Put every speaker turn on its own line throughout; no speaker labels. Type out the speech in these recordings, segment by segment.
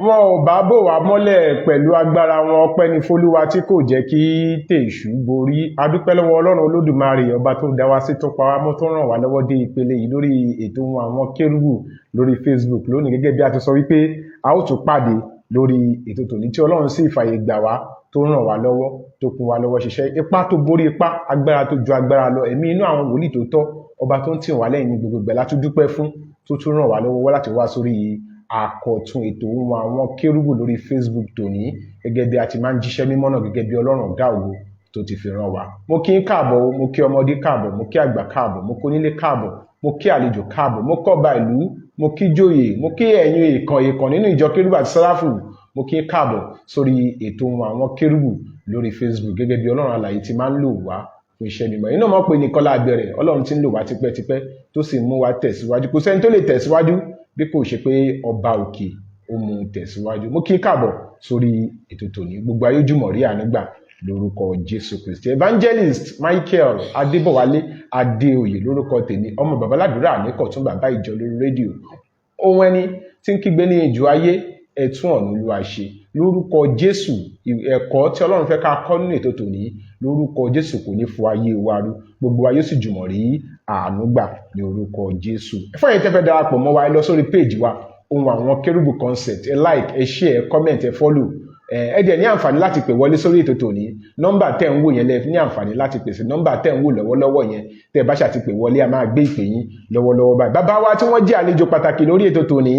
Wọn ò bá bò wá mọ́lẹ̀ pẹ̀lú agbára wọn. Ọpẹ́ ní fÓlúwa tí kò jẹ́ kí tèṣù borí. A dúpẹ́ lọ́wọ́ Ọlọ́run Olódùmarè, ọba tó dá wa sí, tó pa wá mọ́, tó ràn wá lọ́wọ́ dé ìpele yìí lórí ètò ohun àwọn kérúbù lórí Facebook lónìí. Gẹ́gẹ́ bí a ti sọ wípé a ó tún pàdé lórí ètò tòní, tí Ọlọ́run sì fàyè gbà wá, tó ràn wá lọ́wọ́, tó kún wa lọ́wọ́ ṣiṣẹ́. Ipá tó borí ipá, agbára tó ju agbára lọ, ẹ̀mí inú àwọn wòlíì tó tọ́, ọba tó ń tì wá lẹ́yìn ní gbogbo ìgbà látún dúpẹ́ fún, tó tún ràn wá lọ́wọ́ láti wá sórí àkọ̀tun ètò ohun àwọn kérúbù lórí Facebook tòní, gẹ́gẹ́ bí a ti máa ń jíṣẹ́ mímọ́ náà, gẹ́gẹ́ bí Ọlọ́run ọ̀gá ògo tó ti fi rán wa. Mo kí ń káàbọ̀ o, mo kí ọmọdé káàbọ̀, mo kí àgbà káàbọ̀, mo kí onílé káàbọ̀, mo kí àlejò káàbọ̀, mo kọ́ba ìlú, mo kí joyè, mo kí ẹ̀yin èèkàn èèkàn nínú ìjọ kérúbù àti sẹ́ráfù. Mo kí ń káàbọ̀ sórí ètò ohun àwọn kérúbù lórí Facebook, gẹ́gẹ́ bí Ọlọ́run alààyè ti máa ń lò wá fún iṣẹ́ mímọ́. Iná mọ̀ pé nìkan la bẹ̀rẹ̀, Ọlọ́run ti ń lò wá tipẹ́tipẹ́, tó sì mú wa tẹ̀síwájú. Kò sẹ́ni tó lè tẹ̀síwájú bí kò ṣe pé ọba òkè ó mú un tẹ̀síwájú. Mo kí káàbọ̀ sórí ètò tòní. Gbogbo ayé jùmọ̀ rí àánú gbà lórúkọ Jésù Kristi. Evangelist Michael Adébọ̀wálé Adéoyè lórúkọ tèmi, ọmọ babaládùúrà ní kọ̀tún, bàbá ìjọ lórí rédíò, ohun ẹni tí ń kígbe ní ìjọ ayé, ẹ̀tún ọ̀nà Olúwa ṣe lórúkọ Jésù. Ẹ̀kọ́ tí Ọlọ́run fẹ́ ká kọ́ nínú ètò tòní, lórúkọ Jésù, kò ní fo ayé wa rú. Gbogbo wa yóò sì jùmọ̀ rí àánú gbà ní orúkọ Jésù. Fún ẹ̀yin tẹ́ fẹ́ darapọ̀ mọ́ wa, ẹ lọ sórí péèjì wa, ohun àwọn kérúbù concept. Ẹ like, ẹ share, ẹ comment, ẹ follow. Ẹ dẹ̀ ní àǹfààní láti pè wọlé sórí ètò tòní. Nọ́mbà tẹ́ ń wò yẹn lẹ ní àǹfààní láti pè sí. Nọ́mbà tẹ́ ń wò lọ́wọ́lọ́wọ́ yẹn, tẹ́ ẹ bá ṣáà ti pè wọlé, a máa gbé ìpè yín lọ́wọ́lọ́wọ́ báyìí. Bàbá wa tí wọ́n jẹ́ àlejò pàtàkì lórí ètò tòní,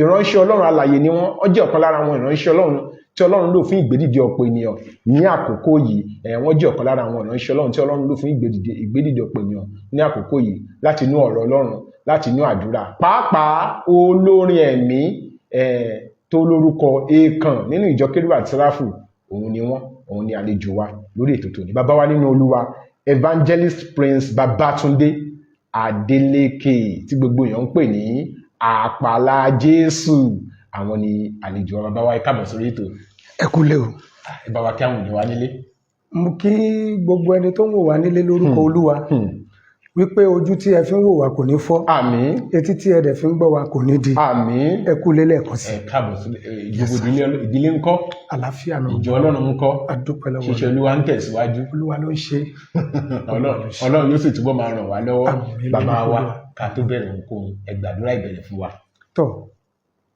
ìránṣẹ́ Ọlọ́run alààyè ni wọ́n. Wọ́n jẹ́ ọ̀kan lára àwọn ìránṣẹ́ Ọlọ́run tí Ọlọ́run lò fún ìgbédìde ọ̀pọ̀ ènìyàn ní àkókò yìí. Wọ́n jẹ́ ọ̀kan lára àwọn ìránṣẹ́ Ọlọ́run tí Ọlọ́run lò fún ìgbédìde ọ̀pọ̀ ènìyàn ní àkókò yìí, láti inú ọ̀rọ̀ Ọlọ́run, láti inú àdúrà, pàápàá olórin ẹ̀mí tó lórúkọ èèkàn nínú ìjọ kérúbù àti sẹ́ráfù, òun ni wọ́n. Òun ni àlejò wa lórí ètò tòní. Bàbá wa nínú Olúwa, Evangelist Prince Babatunde Adeleke, tí gbogbo èèyàn ń pè ní Àpàlà Jésù, àwọn ni àlejò wa. Bàbá wa, ẹ káàbọ̀ sórí ètò.
Ẹ kúlé o.
Ẹ bá wa kí àwọn èèyàn wa nílé.
Mo kí gbogbo ẹni tó ń wò wá nílé lórúkọ Olúwa wípé ojú tí ẹ fi ń wò wá kò ní fọ́,
Àmín.
etí tí ẹ dẹ̀ fi ń gbọ́ wá kò ní di.
Àmín.
Ẹ kúlé lẹ́ẹ̀kan sí.
Ẹ káàbọ̀ sí gbogbo ìdílé ńkọ́?
Àlàáfíà náà.
Ìjọ Ọlọ́run ńkọ́?
A dúpẹ́ lọ́wọ́.
Ṣíṣe Olúwa ń tẹ̀síwájú?
Olúwa ló ń ṣe.
Ọlọ́run yóò sì túbọ̀ máa ràn wá lọ́wọ́.
Àmín.
Bàbá wa,
Olúwa.
ká tó bẹ̀rẹ̀ ohunkóhun, ẹ gbàdúrà ìbẹ̀rẹ̀ fún wa.
Tọ́,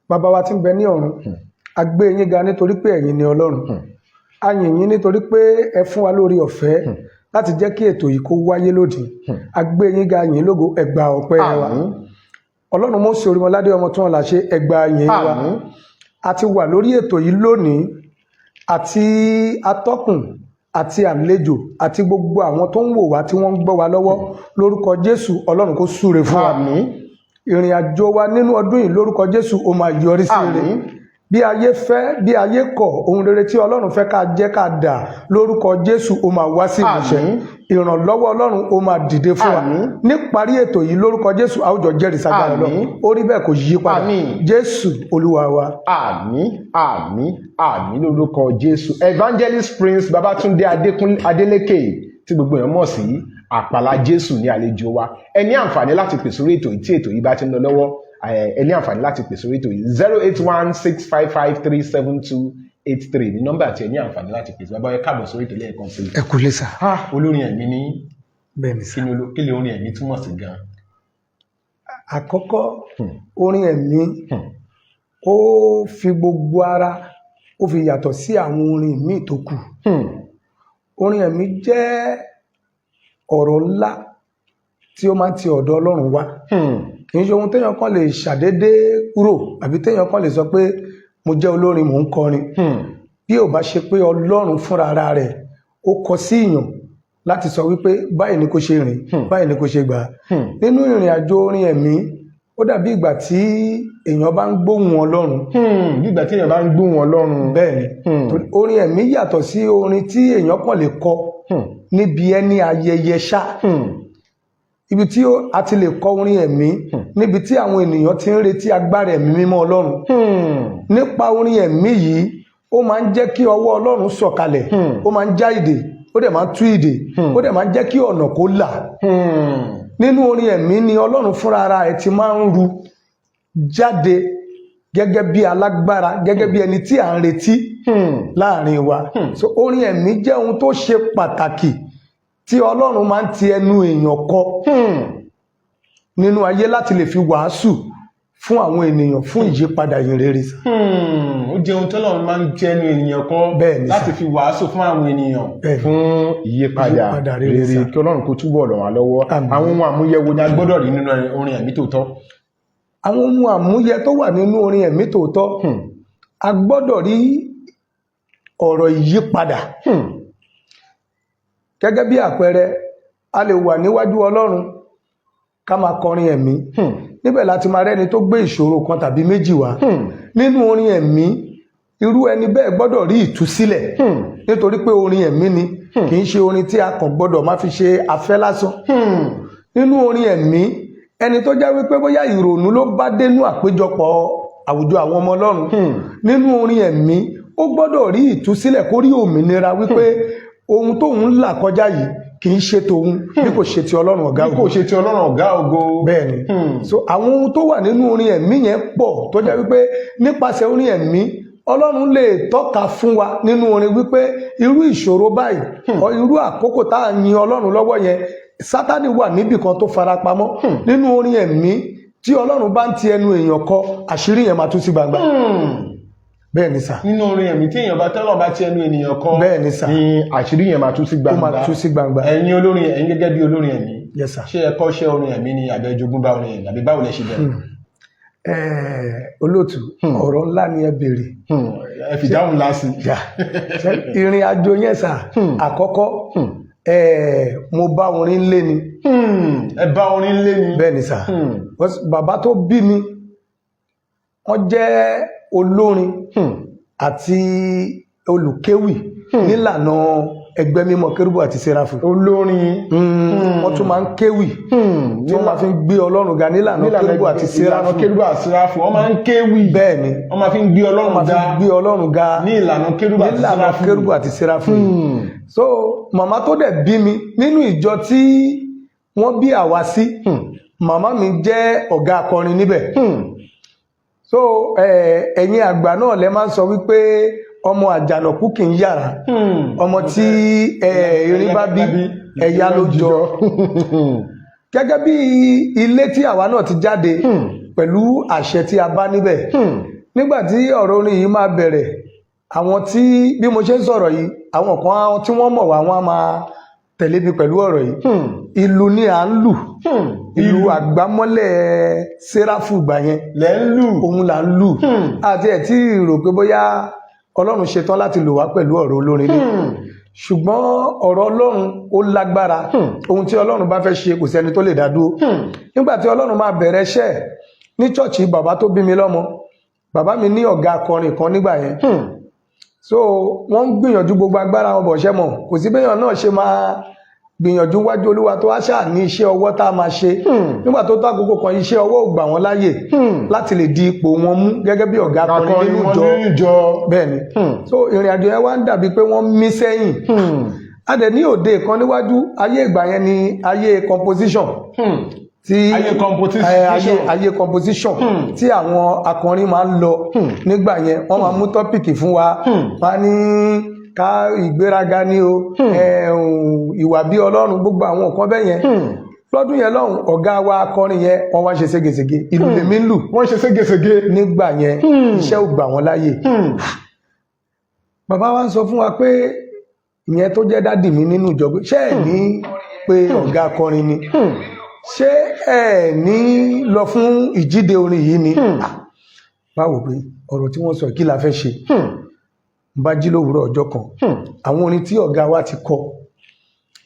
bàbá wa tí ń bẹ ní ọ̀run, a gbé yín ga nítorí pé ẹ̀yin ni Ọlọ́run. A yìn yín nítorí pé ẹ fún wa lórí ọ̀fẹ́ láti jẹ́ kí ètò yìí kó wáyé lónìí. A gbé yín ga, yìn lógo. Ẹ gba ọpẹ́ wa.
Àmín.
Ọlọ́run Mósè Orímọládé, ọmọ tí wọ́n là ṣe, ẹ gba yìn wa.
Àmín.
A ti wà lórí ètò yìí lónìí, àti atọ́kùn àti àlejò àti gbogbo àwọn tó ń wò wá, tí wọ́n ń gbọ́ wa lọ́wọ́, lórúkọ Jésù, Ọlọ́run kó súre fún wa.
Àmín.
Ìrìn àjò wa nínú ọdún yìí, lórúkọ Jésù, ó máa yọrí sí rere.
Àmín.
Bí ayé fẹ́, bí ayé kọ̀, ohun rere tí Ọlọ́run fẹ́ ká jẹ́ ká dà, lórúkọ Jésù, ó máa wá sí ìmúṣẹ.
Àmín.
Ìrànlọ́wọ́ Ọlọ́run ó máa dìde fún wa.
Àmín.
Níparí ètò yìí, lórúkọ Jésù, a ó jọ jẹ́rìí ságbára.
Àmín.
Ọlọ́run ó rí bẹ́ẹ̀, kò yí padà.
Àmín.
Jésù Olúwa wa.
Àmín, àmín, àmín lórúkọ Jésù. Evangelist Prince Babatunde Adeleke, tí gbogbo èèyàn mọ̀ sí Àpàlà Jésù, ní àlejò wa. Ẹ ní àǹfààní láti pè sórí ètò yìí tí ètò yìí bá ti ń lọ lọ́wọ́. Ẹ ní àǹfààní láti pè sórí ètò yìí. 08165537283 ní nọ́mbà tí ẹ ní àǹfààní láti pè sí. Bàbá, ẹ káàbọ̀ sórí ètò lẹ́ẹ̀kan sí i.
Ẹ kú lé sà.
Ah, olórin ẹ̀mí ní.
Bẹ́ẹ̀ ni sà.
Kí ni orin ẹ̀mí túmọ̀ sí gan?
Àkọ́kọ́, orin ẹ̀mí, ó fi gbogbo ara ó fi yàtọ̀ sí àwọn orin míì tó kù. Orin ẹ̀mí jẹ́ ọ̀rọ̀ ńlá tí ó máa ń ti ọ̀dọ̀ Ọlọ́run wá. Kì í ṣe ohun téèyàn kàn lè ṣàdédé rò, àbí téèyàn kàn lè sọ pé mo jẹ́ olórin, mò ń kọrin, bí ò bá ṣe pé Ọlọ́run fúnra ara rẹ̀ ó kọ sí ìyàn láti sọ wípé báyìí ni kò ṣe rìn, báyìí ni kò ṣe gbà. Nínú ìrìn àjò orin ẹ̀mí, ó dàbí ìgbà tí èèyàn bá ń gbóhùn Ọlọ́run.
Bí ìgbà tí èèyàn bá ń gbóhùn Ọlọ́run.
Bẹ́ẹ̀ ni. Torí orin ẹ̀mí yàtọ̀ sí orin tí èèyàn kàn lè kọ níbi ẹni ayẹyẹ ṣá. Ibi tí a ti lè kọ orin ẹ̀mí, níbi tí àwọn ènìyàn ti ń retí agbára ẹ̀mí mímọ́ Ọlọ́run. Nípa orin ẹ̀mí yìí, ó máa ń jẹ́ kí ọwọ́ Ọlọ́run sọ̀kalẹ̀. Ó máa ń já ìdè, ó dẹ̀ máa ń tú ìdè, ó dẹ̀ máa ń jẹ́ kí ọ̀nà kó là. Nínú orin ẹ̀mí ni Ọlọ́run fúnra ara ẹ̀ ti máa ń ru jáde. gẹ́gẹ́ bí alágbára, gẹ́gẹ́ bí ẹni tí à ń retí láàrin wa. So orin ẹ̀mí jẹ́ ohun tó ṣe pàtàkì tí Ọlọ́run máa ń ti ẹnu èèyàn kọ nínú ayé láti lè fi wàásù fún àwọn ènìyàn fún ìyípadà ìhìnrere.
Ó jẹ́ ohun tọ́lọ́run máa ń jẹ́nu ènìyàn kọ́
Bẹ́ẹ̀ ni,
láti
sir.
fi wàásù fún àwọn ènìyàn
Bẹ́ẹ̀ ni.
fún ìyípadà
Ìyípadà rere,
rere.
sir.
Kí Ọlọ́run kó túbọ̀ ràn wá lọ́wọ́.
Àmín.
Àwọn ohun àmúyẹ wo ni a gbọ́dọ̀ rí nínú orin ẹ̀mí tòótọ́?
Àwọn ohun àmúyẹ tó wà nínú orin ẹ̀mí tòótọ́, a gbọ́dọ̀ rí ọ̀rọ̀ ìyípadà. Gẹ́gẹ́ bí àpẹẹrẹ, a lè wà níwájú Ọlọ́run ká máa kọrin ẹ̀mí. Níbẹ̀ láti máa rẹ́ni tó gbé ìṣòro kan tàbí méjì wá. Nínú orin ẹ̀mí, irú ẹni bẹ́ẹ̀ gbọ́dọ̀ rí ìtúsílẹ̀, nítorí pé orin ẹ̀mí ni, kì í ṣe orin tí a kàn gbọ́dọ̀ máa fi ṣe afẹ́ lásán. Nínú orin ẹ̀mí, ẹni tó jẹ́ wípé bóyá ìrònú ló bá dénú àpéjọpọ̀ àwùjọ àwọn ọmọ Ọlọ́run, nínú orin ẹ̀mí, ó gbọ́dọ̀ rí ìtúsílẹ̀, kó rí òmìnira wípé ohun tóun ń là kọjá yìí kì í ṣe tòun bí kò ṣe ti Ọlọ́run ọ̀gá
Bí kò
ògo.
ṣe ti Ọlọ́run ọ̀gá ògo.
Bẹ́ẹ̀ ni. So àwọn ohun tó wà nínú orin ẹ̀mí yẹn pọ̀, tó jẹ́ wípé nípasẹ̀ orin ẹ̀mí, Ọlọ́run lè tọ́ka fún wa nínú orin wípé irú ìṣòro báyìí ọ irú àkókò tá à ń yin Ọlọ́run lọ́wọ́ yẹn, Sátánì wà níbì kan tó farapamọ́. Nínú orin ẹ̀mí tí Ọlọ́run bá ń ti ẹnu èèyàn kọ, àṣírí yẹn máa tú sí gbangba. Bẹ́ẹ̀ ni, sir.
Nínú orin ẹ̀mí tí èèyàn bá tẹ́lọ̀ bá ti ẹnu ènìyàn kọ,
Bẹ́ẹ̀ ni, sir.
ni àṣírí yẹn máa tú sí
Ó
gbangba.
máa tú sí gbangba.
Ẹ̀yin olórin, ẹ̀yin gẹ́gẹ́ bí olórin ẹ̀mí,
Yes, sir.
ṣé ẹ kọ́ṣẹ́ orin ẹ̀mí ni, àbí ẹ jogún bá orin ẹ̀mí, àbí báwo lẹ ṣe bẹ̀rẹ̀?
Olóòtú, ọ̀rọ̀ ńlá ni ẹ béèrè.
Ẹ fi dáhùn ńlá sí.
Yà. Ṣé ìrìn àjò yẹn, sir, àkọ́kọ́, mo bá orin lé ni.
Ẹ bá orin lé ni.
Bẹ́ẹ̀ ni, sir. Because bàbá tó bí mi, wọ́n jẹ́ olórin àti olùkéwì nílànà ẹgbẹ́ mímọ́ Kérúbù àti Séráfù.
Olórin.
Wọ́n tún máa ń kéwì tí wọ́n máa fi ń gbé Ọlọ́run ga nílànà Kérúbù àti
Ìlànà
Séráfù.
Kérúbù àti Séráfù, wọ́n máa ń kéwì.
Bẹ́ẹ̀ ni.
Wọ́n máa fi ń gbé
Wọ́n
Ọlọ́run
máa fi
ga
ń gbé Ọlọ́run ga
ní ìlànà Kérúbù àti
nílànà
Séráfù.
Kérúbù àti Séráfù. So màmá tó dẹ̀ bí mi, nínú ìjọ tí wọ́n bí àwa sí, màmá mi jẹ́ ọ̀gá akọrin níbẹ̀. So ẹ̀yin àgbà náà lẹ máa ń sọ wípé ọmọ àjànàkú kì í yàrá, ọmọ tí erin bá bí, ẹ̀yà ló jọ. Gẹ́gẹ́ bí ilé tí àwa náà ti jáde pẹ̀lú àṣẹ tí a bá níbẹ̀, nígbà tí ọ̀rọ̀ orin yìí máa bẹ̀rẹ̀, àwọn tí bí mo ṣe ń sọ̀rọ̀ yìí, àwọn kan tí wọ́n mọ̀ wá, wọ́n á máa tẹ̀lé mi pẹ̀lú ọ̀rọ̀ yìí. Ìlù ni à ń lù, ìlù àgbámọ́lẹ̀ Séráfù gbà yẹn.
Lẹ́ ń lù.
Òun là ń lù. Àti ẹ̀ tí rò pé bóyá Ọlọ́run ṣetán láti lò wá pẹ̀lú ọ̀rọ̀ olórin ni, ṣùgbọ́n ọ̀rọ̀ Ọlọ́run ó lágbára. Ohun tí Ọlọ́run bá fẹ́ ṣe, kò sẹ́ni tó lè dá dúró. Nígbà tí Ọlọ́run máa bẹ̀rẹ̀ iṣẹ́ ní church bàbá tó bí mi lọ́mọ, bàbá mi ní ọ̀gá akọrin kan nígbà yẹn. So wọ́n ń gbìyànjú gbogbo agbára wọn bọ̀. Ṣẹ́ mọ̀, kò sí béèyàn náà ṣe máa gbìyànjú wájú Olúwa tó wá ṣáà ní iṣẹ́ ọwọ́ tá a máa ṣe. Nígbà tó tó àkókò kan, iṣẹ́ ọwọ́ ò gbà wọ́n láàyè láti lè di ipò wọn mú gẹ́gẹ́ bí ọ̀gá akọrin
Akọrin
nínú
wọn
ìjọ.
nínú ìjọ.
Bẹ́ẹ̀ ni. So ìrìn àjò yẹn wá ń dàbí pé wọ́n mí sẹ́yìn. A dẹ̀ ní òde kan níwájú. Ayé ìgbà yẹn ni ayé composition tí
Ayé competition.
Ayé composition tí àwọn akọrin máa ń lọ nígbà yẹn. Wọ́n máa mú topic fún wa, wọ́n á ní ká ìgbéraga ní o, ìwà bí Ọlọ́run, gbogbo àwọn nǹkan bẹ́ẹ̀ yẹn. Lọ́dún yẹn lọ́hùn, ọ̀gá wa akọrin yẹn, wọ́n wá ṣe ségesège. Ìlù lèmi ń lù
Wọ́n ṣe ségesège.
nígbà yẹn. Iṣẹ́ ò gbà wọ́n láàyè. Bàbá wa ń sọ fún wa pé, ìyẹn tó jẹ́ daddy mi nínú ìjọ, pé ṣé ẹ̀ ní pé ọ̀gá akọrin ni, ṣé ẹ̀ ní lọ fún ìjíde orin yìí ni? Ah, báwo pé ọ̀rọ̀ tí wọ́n sọ, kí la fẹ́ ṣe? N bá jí lówùúrọ̀ ọjọ́ kan, àwọn orin tí ọ̀gá wa ti kọ,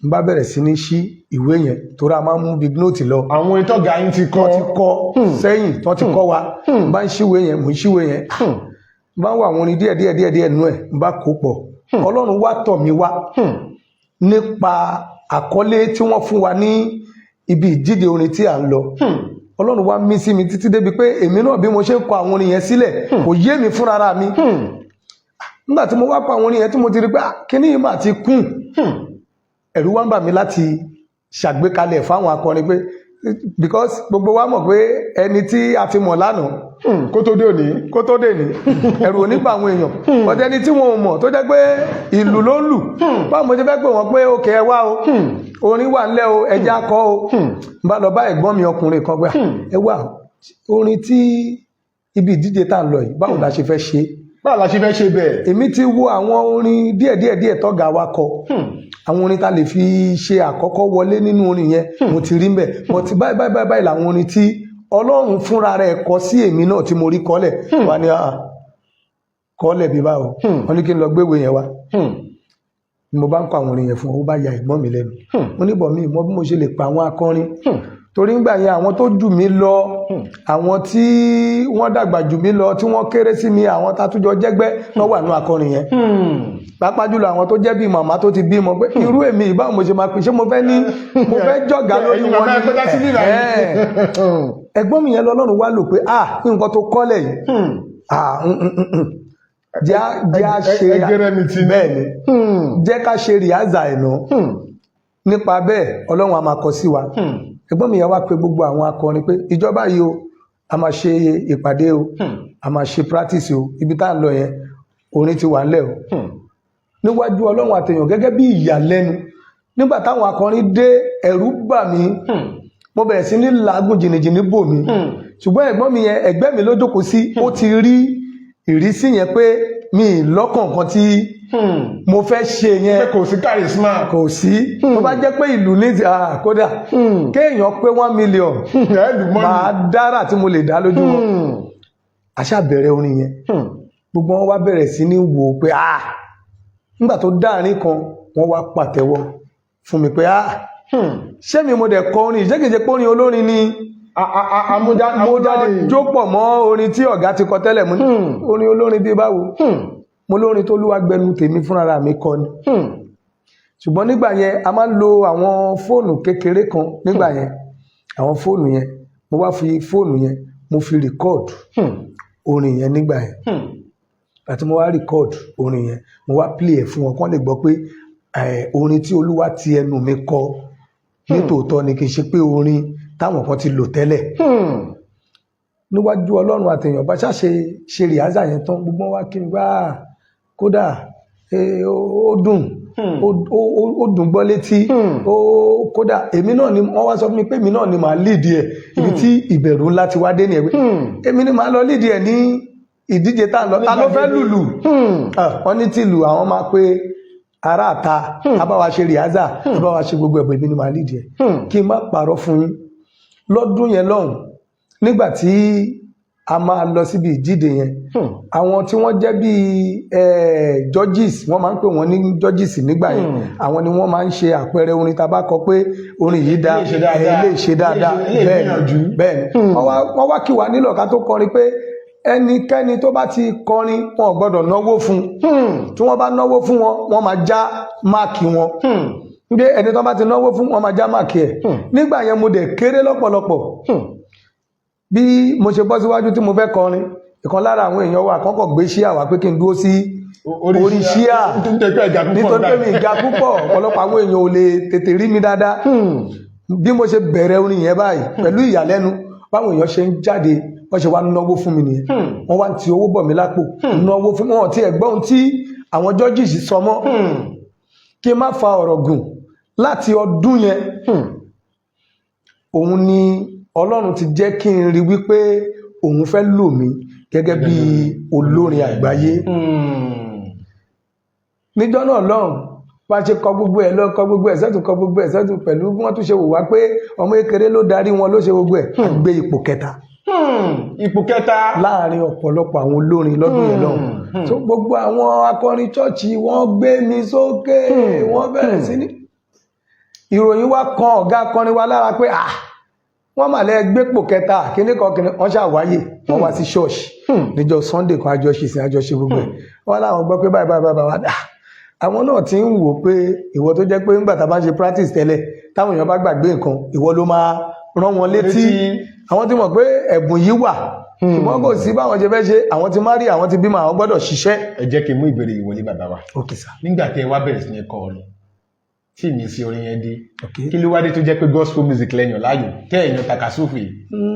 n bá bẹ̀rẹ̀ sí ní ṣí ìwé yẹn, torí a máa ń mú big note lọ.
Àwọn orin tọ́gà yín ti kọ́.
Wọ́n ti kọ sẹ́yìn, tí wọ́n ti kọ́ wa. N bá ń ṣíwé yẹn, mò ń ṣíwé yẹn, n bá ń wọ àwọn orin díẹ̀ díẹ̀ díẹ̀ díẹ̀ nú ẹ̀, n bá kó pọ̀. Ọlọ́run wá tọ̀ mí wá nípa àkọlé tí wọ́n fún wa ní ibi ìdíje orin tí à ń lọ. Ọlọ́run wá mí sí mi títí débi pé èmi náà, bí mo ṣe ń kọ àwọn orin yẹn sílẹ̀, kò yé mi fúnra mi. Nígbà tí mo wá kọ àwọn orin yẹn, tí mo ti rí pé, ah, kíní yìí mà ti kún, ẹ̀rù wá ń bà mí láti ṣàgbékalẹ̀ fáwọn akọrin pé Because gbogbo wa mọ̀ pé ẹni tí a ti mọ̀ lánàá,
Kó tó dé òní.
Kó tó dé ní, ẹ̀rù onígbà àwọn èèyàn. Ọ̀tẹ̀ ẹni tí wọn ò mọ̀, tó jẹ́ pé ìlú ló ń lù, báwo mo ṣe fẹ́ pè wọ́n pé òkè, ẹ wá o, orin wà ńlẹ̀ o, ẹja kọ́ o? N bá lọ bá ẹ̀gbọ́n mi ọkùnrin kan pé, ẹ wá, orin tí ibi ìdíje tá à ń lọ yìí, báwo la ṣe fẹ́ ṣe?
Báwo la ṣe fẹ́ ṣe bẹ́ẹ̀?
Èmi ti wo àwọn orin díẹ̀ díẹ̀ díẹ̀ tọ́gà wa kọ, àwọn orin tá lè fi ṣe àkọ́kọ́ wọlé nínú orin yẹn, mo ti rí mbẹ̀. Mo ti báyìí báyìí báyìí làwọn orin tí Ọlọ́run fúnra rẹ̀ kọ sí èmi náà tí mo rí kọ́lẹ̀ wà ní kọ́lẹ̀ bí báwo. Wọ́n ní kí n lọ gbéwèé yẹn wá. Ni mo bá ń kọ àwọn orin yẹn fún ọ, ó bá ya ẹ̀gbọ́n mi lẹ́nu. Mo ní bọ̀ mí mọ bí mo ṣe lè pa àwọn akọrin, torí ńgbà yẹn, àwọn tó jù mí lọ, àwọn tí wọ́n dàgbà jù mí lọ, tí wọ́n kéré sí mi, àwọn tatújọ jẹ́gbẹ́ ló wà nínú akọrin yẹn, pàápàá jùlọ àwọn tó jẹ́ bí màmá tó ti bímọ, pé irú èmi ìbáwo mo ṣe máa pín? Ṣé mo fẹ́ ní mo fẹ́ jọ̀gá lórí
Ẹ̀yin
wọn
màmá ẹ kọjá sí nílà
ní
yìí.
Ẹ̀gbọ́n mi yẹn lọ́lọ́run wá lò pé, ah, nǹkan tó kọ́lẹ̀ yìí, ah, jẹ́ á ṣe
Ẹgẹrẹ mi ti ní.
Bẹ́ẹ̀ ni, jẹ́ ká ṣe rehearsal ẹ̀ náà. Nípa bẹ́ẹ̀, Ọlọ́run á máa kọ sí wa. Ẹ̀gbọ́n mi yẹn wá pé gbogbo àwọn akọrin pé ìjọba yìí o, a máa ṣe ìpàdé o, a máa ṣe practice o, ibi tá à ń lọ yẹn, orin ti wà ńlẹ̀ o. Níwájú Ọlọ́run àtẹ̀yàn, gẹ́gẹ́ bí ìyàlẹ́nu, nígbà táwọn akọrin dé, ẹ̀rù bà mí, mo bẹ̀rẹ̀ sí ní làágùn, jìnnìjìnnì bò mí. Ṣùgbọ́n ẹ̀gbọ́n mi yẹn, ẹ̀gbẹ́ mi ló jókòó sí, ó ti rí ìrísí yẹn pé mi ì lọ́kàn kan tí mo fẹ́ ṣe yẹn.
Pé kò sí charisma.
Kò sí. Tó bá jẹ́ pé ìlú ní ti kódà kéèyàn pé 1 million,
Ẹ lù mọ́.
máa dára tí mo lè dá lójú wọn. Àṣà bẹ̀rẹ̀ orin yẹn, gbogbo wọn wá bẹ̀rẹ̀ sí ní wò ó pé, ah, nígbà tó dáàrin kan, wọ́n wá pàtẹ́wọ́ fún mi pé, ah, ṣé mi mo dẹ̀ kọ orin? Ṣé kìí ṣe pé orin olórin ni mo lọ
Amújáde.
jó pọ̀ mọ́ orin tí ọ̀gá ti kọ tẹ́lẹ̀? Mo ní orin olórin bíi báwo? Mo lórin tó lúwa gbẹnu tèmi fúnra mi kọ ni. Ṣùgbọ́n nígbà yẹn, a máa ń lo àwọn fóònù kékeré kan nígbà yẹn. Àwọn fóònù yẹn, mo wá fi fóònù yẹn, mo fi record orin yẹn nígbà yẹn. Àti mo wá record orin yẹn, mo wá play ẹ̀ fún wọn kán lè gbọ́ pé orin tí Olúwa ti ẹnu mi kọ nítòótọ́ ni, kì í ṣe pé orin táwọn kan ti lò tẹ́lẹ̀. Níwájú Ọlọ́run àtẹ̀yàn, bá ṣàṣe ṣe rehearsal yẹn tán, gbogbo wọn wá kí n gbá, kódà ó dùn, ó dùn gbọ́ létí. Ó kódà èmi náà ni wọ́n wá sọ fún mi pé èmi náà ni màá lead ẹ̀. Ibi tí ìbẹ̀rù ńlá ti wá dé nìyẹn, pé èmi ni màá lọ lead ẹ̀ ní ìdíje tá a lọ. Ta ló fẹ́ lùlù? Ah, wọ́n ní tìlù àwọn máa pé ará àta a bá wa ṣe rehearsal, a bá wa ṣe gbogbo ẹ̀bùn, èmi ni màá lead ẹ̀. Kí n má parọ́ fún yín, lọ́dún yẹn lọ́hùn, nígbà tí a máa lọ síbi ìdíje yẹn, àwọn tí wọ́n jẹ́ bíi judges, wọ́n máa ń pè wọ́n ní judges nígbà yẹn, àwọn ni wọ́n máa ń ṣe àpẹẹrẹ orin tá a bá kọ pé orin yìí dá,
Ilé ṣe dáadáa.
ilé ṣe dáadáa.
Ilé
Bẹ́ẹ̀ ni.
gbìyànjú.
Bẹ́ẹ̀ ni, wọ́n wá kí wa nílò ká tó kọrin pé ẹnikẹ́ni tó bá ti kọrin, wọn ò gbọ́dọ̀ náwó fún un. Tí wọ́n bá náwó fún wọn, wọ́n máa já mark wọn. Gbé ẹni tó bá ti náwó fún, wọn máa já mark ẹ̀. Nígbà yẹn, mo dẹ̀ kéré lọ́pọ̀lọpọ̀. Bí mo ṣe bọ́ síwájú tí mo fẹ́ kọrin, ìkan lára àwọn èèyàn wa kọ́kọ́ gbé chair wá pé kí n dúró sí orí chair,
nítorí pé ẹ̀gà púpọ̀.
Nítorí pé mi ga púpọ̀, ọ̀pọ̀lọpọ̀ àwọn èèyàn ò lè tètè rí mi dáadáa. Bí mo ṣe bẹ̀rẹ̀ orin yẹn báyìí, pẹ̀lú ìyàlẹ́nu, báwọn èèyàn ṣe ń jáde, wọ́n ṣe wá náwó fún mi nìyẹn. Wọ́n wá ń ti owó bọ̀ mí lápò, náwó fún mi. Wọn ti ẹ̀gbọ́n tí àwọn judges sọ mọ́. Kí n má fa ọ̀rọ̀ gùn, láti ọdún yẹn, òun ni Ọlọ́run ti jẹ́ kí n rí wípé òun fẹ́ lò mí gẹ́gẹ́ bí olórin àgbáyé. Níjọ́ náà lọ́hùn, bá ṣe kọ gbogbo ẹ̀ lọ, kọ gbogbo ẹ̀ sẹ́tù, kọ gbogbo ẹ̀ sẹ́tù, pẹ̀lú bí wọ́n tún ṣe wò wá pé ọmọ kékeré ló darí wọn, ló ṣe gbogbo ẹ̀, a gbé ipò kẹta.
Ipò kẹta.
Láàrin ọ̀pọ̀lọpọ̀ àwọn olórin lọ́dún yẹn lọ́hùn. So gbogbo àwọn akọrin chọ́ọ̀chì, wọ́n gbé mi sókè, wọ́n bẹ̀rẹ̀ sí ní ìròyìn wá kan ọ̀gá akọrin wa lára pé, ah, wọ́n mà lẹ́ gbépò kẹta, kíní kan kíní. Wọ́n ṣàwáyè, wọ́n wá sí ṣọ́ọ̀ṣì níjọ́ Sunday kan, àjọṣe sí àjọṣe gbogbo ẹ̀. Wọ́n láwọn gbọ́ pé báyìí báyìí báyìí báyìí. Ah, àwọn náà ti ń wò pé ìwọ tó jẹ́ pé ńgbà tá a bá ń ṣe practice tẹ́lẹ̀, táwọn èèyàn bá gbàgbé nǹkan, ìwọ ló máa rán wọn létí. Àwọn ti mọ̀ pé ẹ̀bùn yìí wà, ṣùgbọ́n kò sí báwọn ṣe fẹ́ ṣe. Àwọn ti má rí, àwọn ti bímọ, àwọn gbọ́dọ̀ ṣiṣẹ́.
Ẹ jẹ́ kí n mú ìbéèrè ìwọlé, bàbá wa.
Okay sir.
Nígbà tẹ́ ẹ wá bẹ̀rẹ̀ sí ní kọ orin. Tí ìmísí orin yẹn dé,
Okay.
kí ló wá dé tó jẹ́ pé gospel music lẹ́yìn láàyò, tẹ́ẹ̀yàn takasúfè,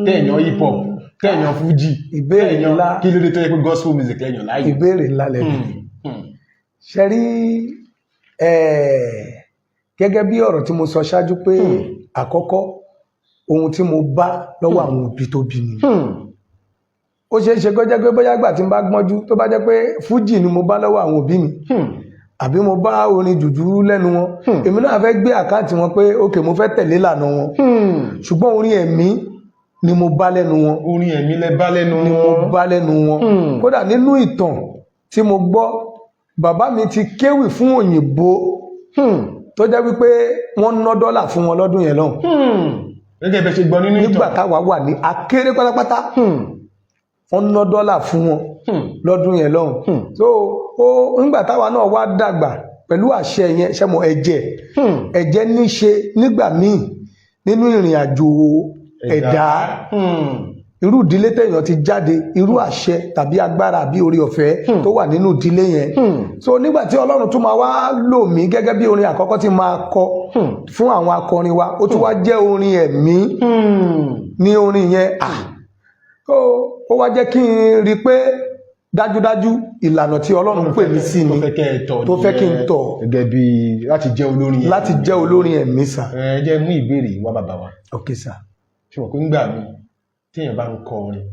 tẹ́ẹ̀yàn hip hop, tẹ́ẹ̀yàn fuji?
Ìbéèrè
tẹ́ẹ̀yàn
ńlá.
Kí ló dé tó jẹ́ pé gospel music lẹ́yìn láàyò?
Ìbéèrè ńlá lẹ́nu. Ṣe rí, gẹ́gẹ́ bí ọ̀rọ̀ tí mo sọ ṣáájú pé àkọ́kọ́ ohun tí mo bá lọ́wọ́ àwọn òbí tó bí mi, ó ṣeé ṣe kó jẹ́ pé bóyá ìgbà tí n bá gbọ́njú, tó bá jẹ́ pé fújì ni mo bá lọ́wọ́ àwọn òbí mi àbí mo bá orin jùjú lẹ́nu wọn, èmi náà fẹ́ gbé account wọn pé ok, mo fẹ́ tẹ̀lé ìlànà wọn. Ṣùgbọ́n orin ẹ̀mí ni mo bá lẹ́nu wọn.
Orin ẹ̀mí lẹ bá lẹ́nu
Ni mo
wọn.
bá lẹ́nu wọn. Kódà nínú ìtàn tí mo gbọ́, bàbá mi ti kéwì fún òyìnbó tó jẹ́ wípé wọ́n ná dọ́là fún wọn lọ́dún yẹn lọ́hùn.
Gẹ́gẹ́ bẹ́ ṣe gbọ́ nínú
Nígbà
ìtàn.
táwa wà ní akéré pátápátá, wọ́n ná dọ́là fún wọn lọ́dún yẹn lọ́hùn. So ó nígbà táwa náà wá dàgbà pẹ̀lú àṣẹ yẹn, ṣẹ́mo ẹ̀jẹ̀, ẹ̀jẹ̀ níṣe nígbà míì nínú ìrìn àjò ẹ̀dá. Irú ìdílé téèyàn ti jáde, irú àṣẹ tàbí agbára àbí orí ọ̀fẹ́ tó wà nínú ìdílé yẹn. So nígbà tí Ọlọ́run tún máa wá lò mí gẹ́gẹ́ bí orin àkọ́kọ́ tí máa kọ fún àwọn akọrin wa, ó tún wá jẹ́ orin ẹ̀mí ní orin yẹn. Ah, ó wá jẹ́ kí n rí i pé dájúdájú ìlànà tí Ọlọ́run pè mí sí
Tó
ni
fẹ́ kẹ́ ẹ tọ̀
tó fẹ́ kí n
nìyẹn.
tọ̀.
Gẹ́gẹ́ bí láti jẹ́ olórin ẹ̀mí.
Láti jẹ́ olórin ẹ̀mí sà.
Ẹ jẹ́ mú ìbéèrè yìí wá, bàbá wa.
Ok sà.
Ṣé wọ́n pé ńgbà mi téèyàn bá ń kọ orin,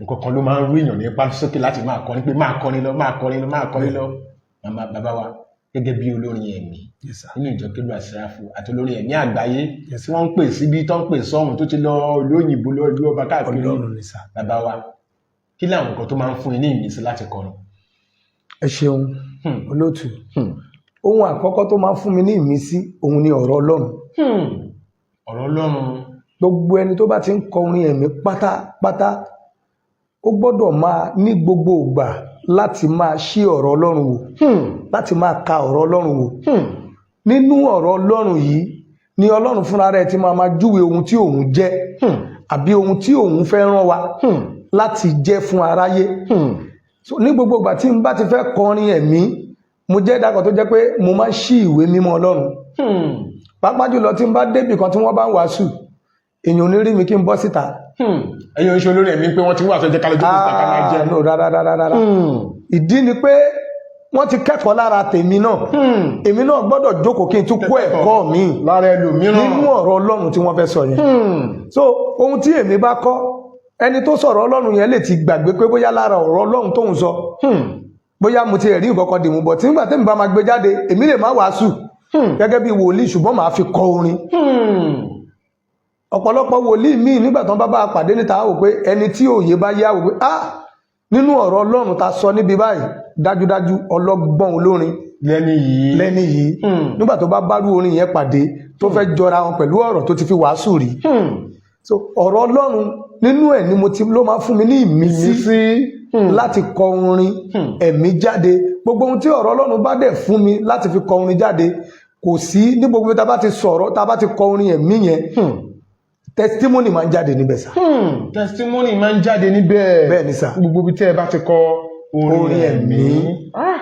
nǹkan kan ló máa ń rú èèyàn ní ipá sókè láti máa kọrin, pé máa kọrin lọ, máa kọrin lọ, máa kọrin lọ. Màmá, bàbá wa, gẹ́gẹ́ bí olórin ẹ̀mí
Yes sir.
nínú ìjọ Kérúbù àti Séráfù àti olórin ẹ̀mí àgbáyé
Yes,
tí wọ́n ń pè síbi tó ń pè sọ́hùn, tó ti lọ ìlú òyìnbó, lọ ìlú ọba káàkiri.
Ọlọ́run ni sà.
Bàbá wa, kí làwọn nǹkan tó máa ń fún yín ní ìmísí láti kọrin?
Ẹ ṣeun, olóòtú. Ohun àkọ́kọ́ tó máa ń fún mi ní ìmísí, òun ni ọ̀rọ̀ Ọlọ́run.
Ọ̀rọ̀ Ọlọ́run.
Gbogbo ẹni tó bá ti ń kọ orin ẹ̀mí pátápátá, ó gbọ́dọ̀ máa ní gbogbo ìgbà láti máa ṣí ọ̀rọ̀ Ọlọ́run wò, láti máa ka ọ̀rọ̀ Ọlọ́run wò. Nínú ọ̀rọ̀ Ọlọ́run yìí ni Ọlọ́run fúnra rẹ̀ ti máa máa júwe ohun tí òun jẹ́ àbí ohun tí òun fẹ́ rán wa láti jẹ́ fún aráyé. So ní gbogbo ìgbà tí n bá ti fẹ́ kọrin ẹ̀mí, mo jẹ́ ìdákan tó jẹ́ pé mo máa ń ṣí ìwé mímọ́ Ọlọ́run. Pàápàá jùlọ tí n bá débì kan tí wọ́n bá ń wàásù, èèyàn ò ní rí mi kí n bọ́ síta.
Ẹ̀yin oníṣẹ́ olórin ẹ̀mí pé wọ́n ti wà tó jẹ́ kálẹ̀ jókòó kàkà máa jẹun.
Ah, no, rárá rárá rárá. Ìdí ni pé wọ́n ti kẹ́kọ̀ọ́ lára tèmi náà, èmi náà gbọ́dọ̀ jókòó kí n tún kó ẹ̀kọ́ mi
lára ẹlòmíràn
nínú ọ̀rọ̀ Ọlọ́run tí wọ́n fẹ́ sọ yẹn. So ohun tí èmi bá kọ́, ẹni tó sọ̀rọ̀ Ọlọ́run yẹn lè ti gbàgbé pé bóyá lára ọ̀rọ̀ Ọlọ́run tóun sọ, bóyá mo ti ẹ̀rí nǹkan kan dìmú bọ̀ tí nígbà tẹ́mi bá máa gbé jáde, èmi lè má wàásù gẹ́gẹ́ bí wòlíì, ṣùgbọ́n màá fi kọ orin. Ọ̀pọ̀lọpọ̀ wòlíì míì, nígbà tán bá bá a pàdé níta, wò pé ẹni tí òye bá yá, wò pé ah, nínú ọ̀rọ̀ Ọlọ́run ta sọ níbi báyìí, dájúdájú ọlọ́gbọ́n olórin
lẹ́ni yìí.
lẹ́ni yìí. Nígbà tó bá bárú orin yẹn pàdé tó fẹ́ jọra wọn pẹ̀lú ọ̀rọ̀ tó ti fi wàásù rí. So ọ̀rọ̀ Ọlọ́run nínú ẹ̀ ni mo ti ló máa fún mi ní ìmísí
ìmísí
láti kọ orin ẹ̀mí jáde. Gbogbo ohun tí ọ̀rọ̀ Ọlọ́run bá dẹ̀ fún mi láti fi kọ orin jáde, kò sí ní gbogbo tá a bá ti sọ̀rọ̀, tá a bá ti kọ orin ẹ̀mí yẹn, testimony máa ń jáde níbẹ̀ sà.
Testimony máa ń jáde níbẹ̀.
Bẹ́ẹ̀ ni sà.
Gbogbo ibi tẹ́ ẹ bá ti kọ orin
Orin
ẹ̀mí.
ẹ̀mí.
Ah,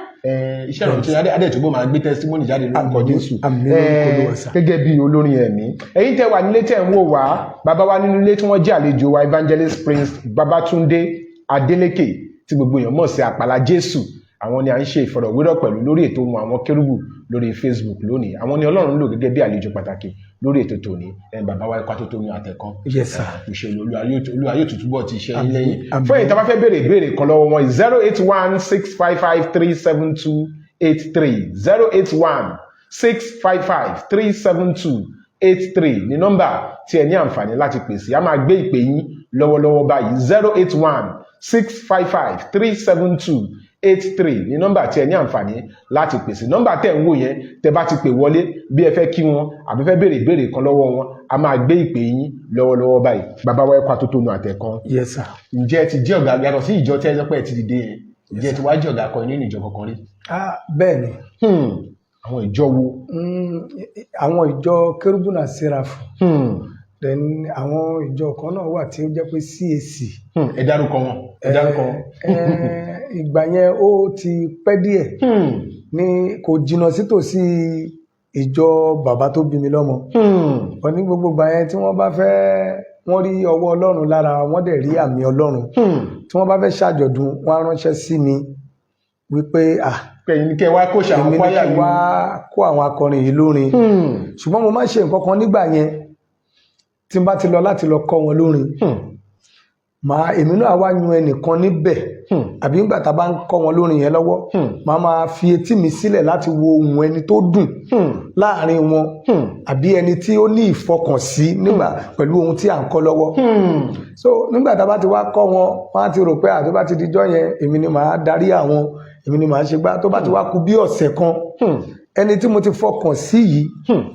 iṣẹ́ ìrànṣẹ́ adé adé máa gbé testimony jáde lórúkọ
Àmín,
Jésù.
àmín lórúkọ Olúwa sà.
Gẹ́gẹ́ bí olórin ẹ̀mí, ẹ̀yin tẹ́ wà nílé tẹ́ ń wò wá, bàbá wa nínú ilé tí wọ́n jẹ́ àlejò wa, Evangelist Prince Babatunde Adeleke tí gbogbo èèyàn mọ̀ sí Àpàlà Jésù, àwọn ni à ń ṣe ìfọ̀rọ̀wérọ̀ pẹ̀lú lórí ètò ohun àwọn kérúbù lórí Facebook lónìí. Àwọn ni Ọlọ́run lò gẹ́gẹ́ bí àlejò pàtàkì lórí ètò tòní. Bàbá wa, ikú tó tó ní àtẹ̀kan.
Yes sir.
Ìṣe Olúwa yóò túbọ̀ ti ṣe yín lẹ́yìn.
Àmín.
Fún èyí tí a bá fẹ́ béèrè ìbéèrè kan lọ́wọ́ wọn, 08165537283, 08165537283 ní nọ́mbà tí ẹ ní àǹfààní láti pè sí. A máa gbé ìpè yín lọ́wọ́lọ́wọ́ báyìí. 08165537283 ní nọ́mbà tí ẹ ní àǹfààní láti pè sí. Nọ́mbà tẹ́ ń wò yẹn, tẹ́ bá ti pè wọlé, bí ẹ fẹ́ kí wọn àbí fẹ́ béèrè ìbéèrè kan lọ́wọ́ wọn, a máa gbé ìpè yín lọ́wọ́lọ́wọ́ báyìí. Bàbá wa, ẹ̀kọ́ àtótónu àtẹ̀kan.
Yes sir.
Ǹjẹ́ ẹ ti jẹ́ ọ̀gá, yàtọ̀ sí ìjọ tẹ́ ẹ sọ pé ẹ ti dìde yẹn, ǹjẹ́ ẹ ti wá jẹ́ ọ̀gá akọrin nínú ìjọ kankan rí?
Ah, bẹ́ẹ̀ ni.
Àwọn ìjọ wo?
Àwọn ìjọ Kérúbù náà Séráfù. Then àwọn ìjọ kan náà wà tí ó jẹ́ pé CAC.
Ẹ dárúkọ wọn, ẹ dárúkọ wọn.
Ìgbà yẹn ó ti pẹ́ díẹ̀, ní kò jìnnà sítòsí. Ìjọ bàbá tó bí mi lọ́mọ. Wọ́n ní gbogbo ìgbà yẹn, tí wọ́n bá fẹ́, wọ́n rí ọwọ́ Ọlọ́run lára wọ́n, dẹ̀ rí àmì Ọlọ́run. Tí wọ́n bá fẹ́ ṣàjọ̀dún, wọ́n á ránṣẹ́ sí mi wípé, ah,
Pẹ̀yìn ní kẹ́ wá kó ṣe àwọn
èmi ní
kwaya
kí
yìí.
wá kó àwọn akọrin yìí lórin. Ṣùgbọ́n mo máa ń ṣe nǹkan kan nígbà yẹn. Tí n bá ti lọ láti lọ kọ́ wọn lórin, màá èmi náà wá yan ẹnìkan níbẹ̀, àbí nígbà tá a bá ń kọ́ wọn lórin yẹn lọ́wọ́, màá máa fi etí mi sílẹ̀ láti wo ohùn ẹni tó dùn láàrin wọn, àbí ẹni tí ó ní ìfọkànsí nígbà pẹ̀lú ohun tí à ń kọ́ lọ́wọ́. So nígbà tá a bá ti wá kọ́ wọn, wọ́n á ti rò pé àti bá ti dijọ́ yẹn, èmi ni màá darí àwọn, èmi ni màá ṣe gbá. Tó bá ti wá kù bí ọ̀sẹ̀ kan, ẹni tí mo ti fọkàn sí yìí,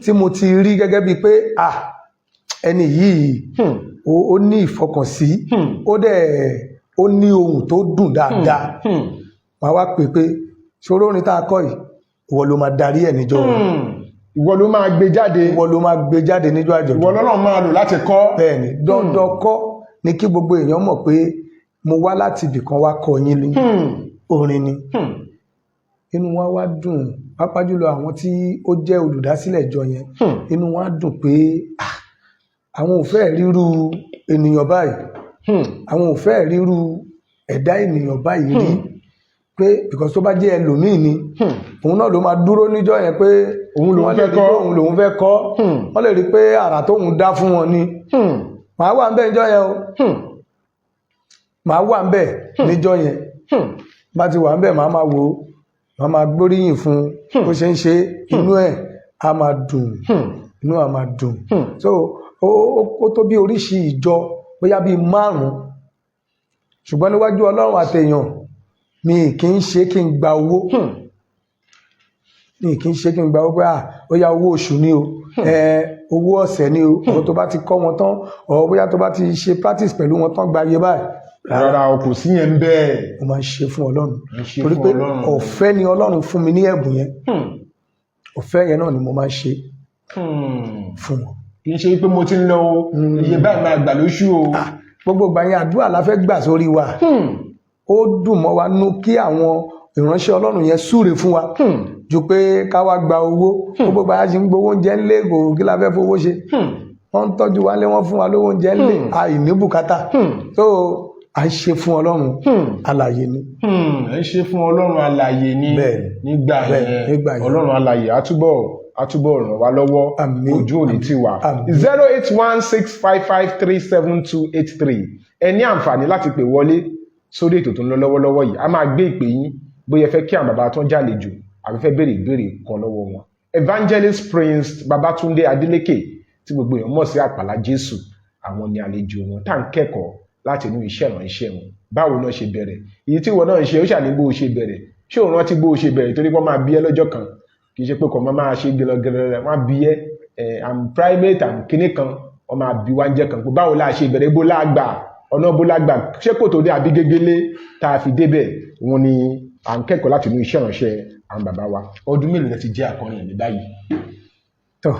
tí mo ti rí gẹ́gẹ́ bíi pé, ah, ẹni yìí, ó ní ìfọkànsí, ó dẹ̀ ó ní ohùn tó dùn dáadáa, màá wá pè pé, ṣòro orin tá a kọ́ yìí, ìwọ ló máa darí ẹ̀ níjọ́.
Ìwọ ló máa gbé jáde.
Ìwọ ló máa gbé jáde níjọ́ àjọ̀dún.
Ìwọ lọ́lọ́run máa lò láti kọ́.
Bẹ́ẹ̀ ni. Dandan kọ́ ni kí gbogbo èèyàn mọ̀ pé mo wá láti ibì kan wá kọ́ yín ní orin ni. Inú wọn wá dùn, pàápàá jùlọ àwọn tí ó jẹ́ olùdásílẹ̀ ìjọ yẹn. Inú wọn á dùn pé, ah, àwọn ò fẹ́ ríru ènìyàn báyìí, àwọn ò fẹ́ ríru ẹ̀dá ènìyàn báyìí rí, pé because tó bá jẹ́ ẹlòmíì ni, òun náà ló máa dúró níjọ́ yẹn pé
Òun lòun
wọ́n lè
fẹ́
rí
kọ́.
pé òun lòun fẹ́ kọ́. Wọ́n lè rí pé àrà tóun dá fún wọn ni. Màá wà ńbẹ̀ níjọ́ yẹn o. Màá wà ńbẹ̀ níjọ́ yẹn. Bá ti wà ńbẹ̀, màá máa wò ó, màá máa gbóríyìn fún un bó ṣe ń ṣe. Inú ẹ̀ á máa dùn, inú á máa dùn. So ó tó bí oríṣi ìjọ bóyá bíi márùn-ún. Ṣùgbọ́n níwájú Ọlọ́run àtèèyàn, mi kì í ṣe kí n gba owó. Mi kì í ṣe kí n gba owó pé, ah, ó yá, owó oṣù ni o, owó ọ̀sẹ̀ ni o, ọ̀ tó bá ti kọ́ wọn tán, ọ̀ bóyá tó bá ti ṣe practice pẹ̀lú wọn tán, gba iye báyìí.
Rárá o, kò sí yẹn bẹ́ẹ̀.
Mo máa ń ṣe fún Ọlọ́run.
Ń ṣe
Torí
fún
pé
Ọlọ́run.
ọ̀fẹ́ ni Ọlọ́run fún mi ní ẹ̀bùn yẹn. Ọ̀fẹ́ yẹn náà ni mo máa ń ṣe fún wọn.
Kì í ṣe pé mo ti ń lọ o, iye báyìí máa gbà lóṣù o.
Ah, gbogbo ìgbà yẹn, àdúrà la fẹ́ gbà sórí wa. Ó dùn mọ́ wa nú kí àwọn ìránṣẹ́ Ọlọ́run yẹn súre fún wa ju pé ká wá gba owó. Gbogbo ìgbà yẹn, ṣe ń gbowó oúnjẹ ńlé, kò kí la fẹ́ fowó ṣe? Wọ́n ń tọ́jú wa lé, wọ́n fún wa lówó oúnjẹ ńlé, àìní bùkátà. So à ń ṣe fún Ọlọ́run alààyè ni.
Ẹ ń ṣe fún Ọlọ́run alààyè ni.
Bẹ́ẹ̀ni.
Nígbà
Bẹ́ẹ̀ni,
yẹn.
nígbà yẹn.
Ọlọ́run alààyè àtúbọ̀ ràn wá lọ́wọ́.
Àmín.
Ojú òní ti wà.
Àmín.
08165537283. Ẹ ní àǹfààní láti pè wọlé sórí ètò tó ń lọ lọ́wọ́lọ́wọ́ yìí. A máa gbé ìpè yín, bóyá ẹ fẹ́ kí àwọn bàbá tó ń jàlejò, àbí fẹ́ béèrè ìbéèrè kan lọ́wọ́ wọn. Evangelist Prince Babatunde Adeleke, tí gbogbo èèyàn mọ̀ sí Àpàlà Jésù, àwọn ni àlejò wọn, tá à ń kẹ́kọ̀ọ́ láti inú iṣẹ́ ìránṣẹ́ wọn. Báwo náà ṣe bẹ̀rẹ̀ èyí tí ìwọ náà ń ṣe? Ó ṣàní bó o ṣe bẹ̀rẹ̀. Ṣé òun rántí bó o ṣe bẹ̀rẹ̀? Torí wọ́n máa bí ẹ lọ́jọ́ kan. Kì í ṣe pé kò máa máa ṣe gẹlẹgẹlẹ. Wọ́n á bí ẹ, I'm private, I'm kíní kan. Wọ́n máa bí wá ń jẹ́ kan pé báwo la ṣe bẹ̀rẹ̀, bó la gbà, ọ̀nà bó la gbà, ṣé kò tó dé àbí gégélé tá a fi débẹ̀. Wọn ni à ń kẹ́kọ̀ọ́ láti inú iṣẹ́ ìránṣẹ́ àwọn bàbá wa. Ọdún mélòó lẹ ti jẹ́ akọrin ẹ̀mí báyìí?
Tọ́,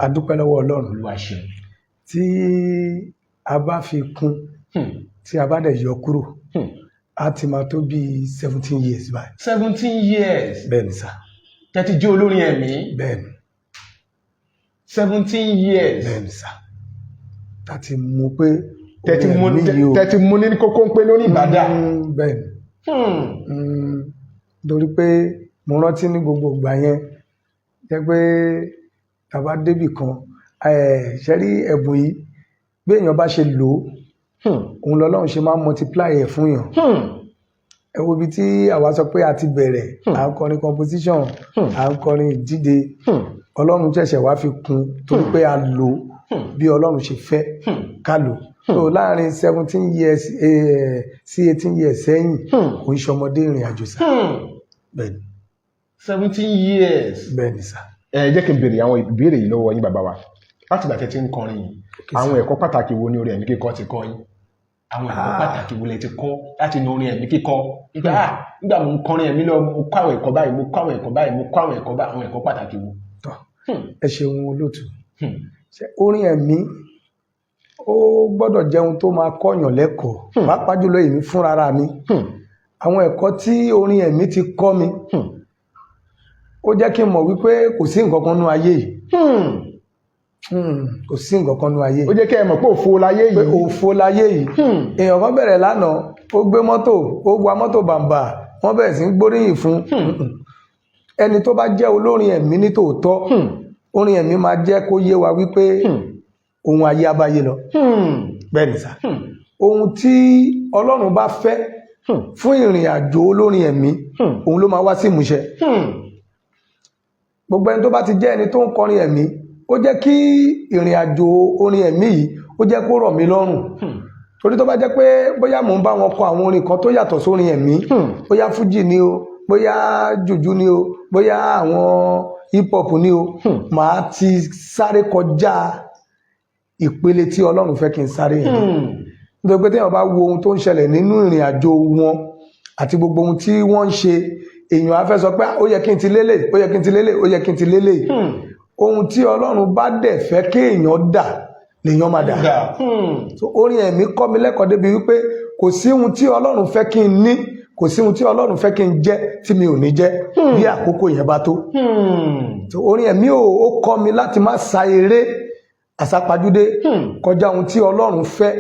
a dúpẹ́ lọ́wọ́ Ọlọ́run.
Olúwa ṣeun.
Tí a bá fi kún, tí a bá dẹ̀ yọ kúrò, a ti máa tó bí 17 years báyìí.
17 years?
Bẹ́ẹ̀ ni sà.
Tẹ́tí jẹ́ olórin ẹ̀mí?
Bẹ́ẹ̀ ni.
17 years?
Bẹ́ẹ̀ ni sà, láti mú pé
Tẹ́tí
orin
mú
ẹ̀mí yìí o.
Tẹ́tí mú ní kókó ń pé lórí ìbàdà.
Bẹ́ẹ̀ ni. Torí pé mo rántí ní gbogbo ìgbà yẹn, jẹ́ pé tàbá débì kan, ṣe rí ẹ̀bùn yìí, bí èèyàn bá ṣe lò ó, òun lọ́lọ́run ṣe máa ń multiply ẹ̀ fún yàn. Ẹ wo ibi tí àwa sọ pé a ti bẹ̀rẹ̀, à ń kọrin composition, à ń kọrin ìdíje. Ọlọ́run ṣẹ̀ṣẹ̀ wá fi kún torí pé a lò ó bí Ọlọ́run ṣe fẹ́ ká lò. So láàrin 17 years sí 18 years sẹ́yìn, kò ń ṣọmọdé ìrìn àjò sá. Bẹ́ẹ̀ ni.
17 years.
Bẹ́ẹ̀ ni sá.
Ẹ jẹ́ kí n béèrè àwọn ìbéèrè yìí lọ́wọ́ yín, bàbá wa. Láti ìgbà tẹ́ ti ń kọrin yìí, àwọn ẹ̀kọ́ pàtàkì wo ni orin ẹ̀mí kíkọ ti kọ́ yín? Àwọn ẹ̀kọ́ pàtàkì wo lẹ ti kọ́ láti inú orin ẹ̀mí kíkọ? Nígbà mo ń kọrin ẹ̀mí lọ, mo kọ́ àwọn ẹ̀kọ́ báyìí, mo kọ́ àwọn ẹ̀kọ́ báyìí, mo kọ́ àwọn ẹ̀kọ́ báyìí. Àwọn ẹ̀kọ́ pàtàkì wo?
Tọ́, ẹ ṣeun olóòtú. Ṣé orin ẹ̀mí, ó gbọ́dọ̀ jẹ́ ohun tó máa kọ́yàn lẹ́kọ̀ọ́, pàápàá jùlọ èmi fúnra mi. Àwọn ẹ̀kọ́ tí orin ẹ̀mí ti kọ́ mi, Ó jẹ́ kí n mọ̀ wípé kò sí nǹkan kan nú ayé yìí. Kò sí nǹkan kan nú ayé
Ó
yìí.
jẹ́ kẹ́ ẹ mọ̀ pé òfo láyé
Pé
yìí.
òfo láyé yìí. Èèyàn kan bẹ̀rẹ̀ lánàá, ó gbé mọ́tò, ó wa mọ́tò bàǹbà, wọ́n bẹ̀rẹ̀ sí ń gbóríyìn fún ẹni tó bá jẹ́ olórin ẹ̀mí ní tòótọ́. Orin ẹ̀mí máa jẹ́ kó yé wa wípé ohun ayé abáyé lọ. Bẹ́ẹ̀ ni sà. Ohun tí Ọlọ́run bá fẹ́ fún ìrìn àjò olórin ẹ̀mí, òun ló máa wá sí ìmúṣẹ. Gbogbo ẹni tó bá ti jẹ́ ẹni tó ń kọrin ẹ̀mí, ó jẹ́ kí ìrìn àjò orin ẹ̀mí yìí, ó jẹ́ kó rọ̀ mí lọ́rùn, torí tó bá jẹ́ pé bóyá mò ń bá wọn kọ àwọn orin kan tó yàtọ̀ sórin ẹ̀mí, bóyá fújì ni o, bóyá jùjú ni o, bóyá àwọn hip hop ni o, màá ti sáré kọjá ìpele tí Ọlọ́run fẹ́ kí n sáré yẹn, nítorí pé téèyàn bá wo ohun tó ń ṣẹlẹ̀ nínú ìrìn àjò wọn àti gbogbo ohun tí wọ́n ń ṣe, èèyàn á fẹ́ sọ pé ó yẹ kí n ti lélẹ̀, ó yẹ kí n ti lélẹ̀, ó yẹ kí n ti lélẹ̀. Ohun tí Ọlọ́run bá dẹ̀ fẹ́ kéèyàn dà lèèyàn máa dà. So orin ẹ̀mí kọ́ mi lẹ́kọ̀ọ́ débi wípé kò sí ohun tí Ọlọ́run fẹ́ kí n ní, kò sí ohun tí Ọlọ́run fẹ́ kí n jẹ́ tí mi ò ní jẹ́ bí àkókò yẹn bá tó. So orin ẹ̀mí ó kọ́ mi láti má sa eré àsápajúdé kọjá ohun tí Ọlọ́run fẹ́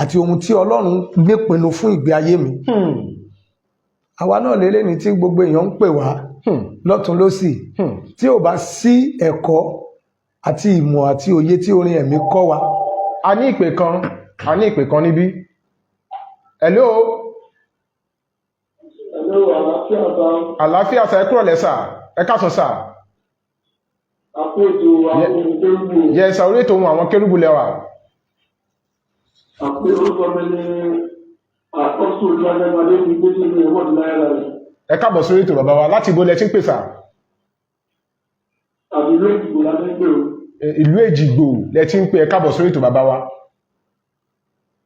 àti ohun tí Ọlọ́run nípinnu fún ìgbé ayé mi. Àwa náà lélẹ́ ní tí gbogbo èèyàn ń pè wá lọ́tún lọ́sì, tí ò bá sí ẹ̀kọ́ àti ìmọ̀ àti òye tí orin ẹ̀mí kọ́ wa.
A ní ìpè kan, a ní ìpè kan níbí. Hello.
Hello, àlàáfíà bá.
Àlàáfíà sà. Ẹ kúrọ̀lẹ́ sà, ẹ káàsán sà.
Àpò ètò àwọn ohun tó ń wò.
Yes sà, orí ètò ohun àwọn kérúbù lẹ́wà.
Àpò orúkọ mi ní àkọ́sù olúwàjẹ́gbadé fi gbé sínú ẹ̀wọ̀n náírà rẹ̀.
Ẹ káàbọ̀ sórí ètò, bàbá wa. Láti ibo lẹ ti ń pè sà?
Àbí ìlú Èjìgbò la fẹ́ gbé o.
Ìlú Èjìgbò lẹ ti ń pè. Ẹ káàbọ̀ sórí ètò, bàbá wa.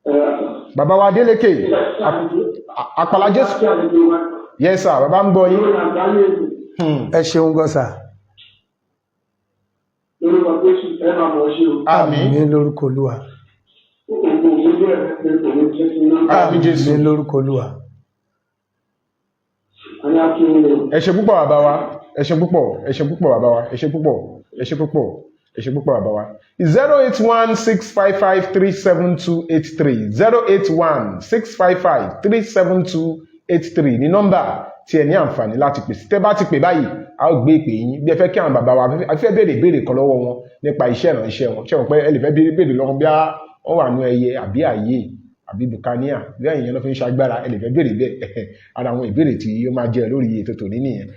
Ẹ
Bàbá wa Adélékè Àpàlà Jésù.
Àti àlejò wa.
Yes sir, bàbá ń gbọ́ yín.
Lórí àgbáyé ètò.
Ẹ ṣeun gan sà.
Lórúkọ Jésù, ẹ máa mọ̀ ọ́ ṣe o.
Àmín.
Àmín lórúkọ Olúwa.
Ògo ògbójú ẹ̀ pé kò ní jẹ́ sí lórúkọ.
Àmín Jésù.
Àmín lórúkọ Olúwa.
Àní akéwì o.
Ẹ ṣé púpọ̀, bàbá wa. Ẹ ṣé púpọ̀, ẹ ṣé púpọ̀, bàbá wa. Ẹ ṣé púpọ̀, ẹ ṣé púpọ̀, ẹ ṣé púpọ̀, bàbá wa. 08165537283, 08165537283 ní nọ́mbà tí ẹ ní àǹfààní láti pè sí. Tẹ́ bá ti pè báyìí, a ó gbé ìpè yín. Bí ẹ fẹ́ kí àwọn bàbá wa, a fẹ́ béèrè ìbéèrè kan lọ́wọ́ wọn nípa iṣẹ́ ìránṣẹ́ wọn, ṣé wọn pé ẹ lè fẹ́ béèrè béèrè lọ́wọ́ bí wọ́n wà nú ẹyẹ àbí àyè àbí bukania, bí ẹ̀yìn yẹn ló fi ń ṣagbára, ẹ lè fẹ́ béèrè bẹ́ẹ̀. Ara àwọn ìbéèrè tí ó máa jẹ́ lórí ètò tòní nìyẹn.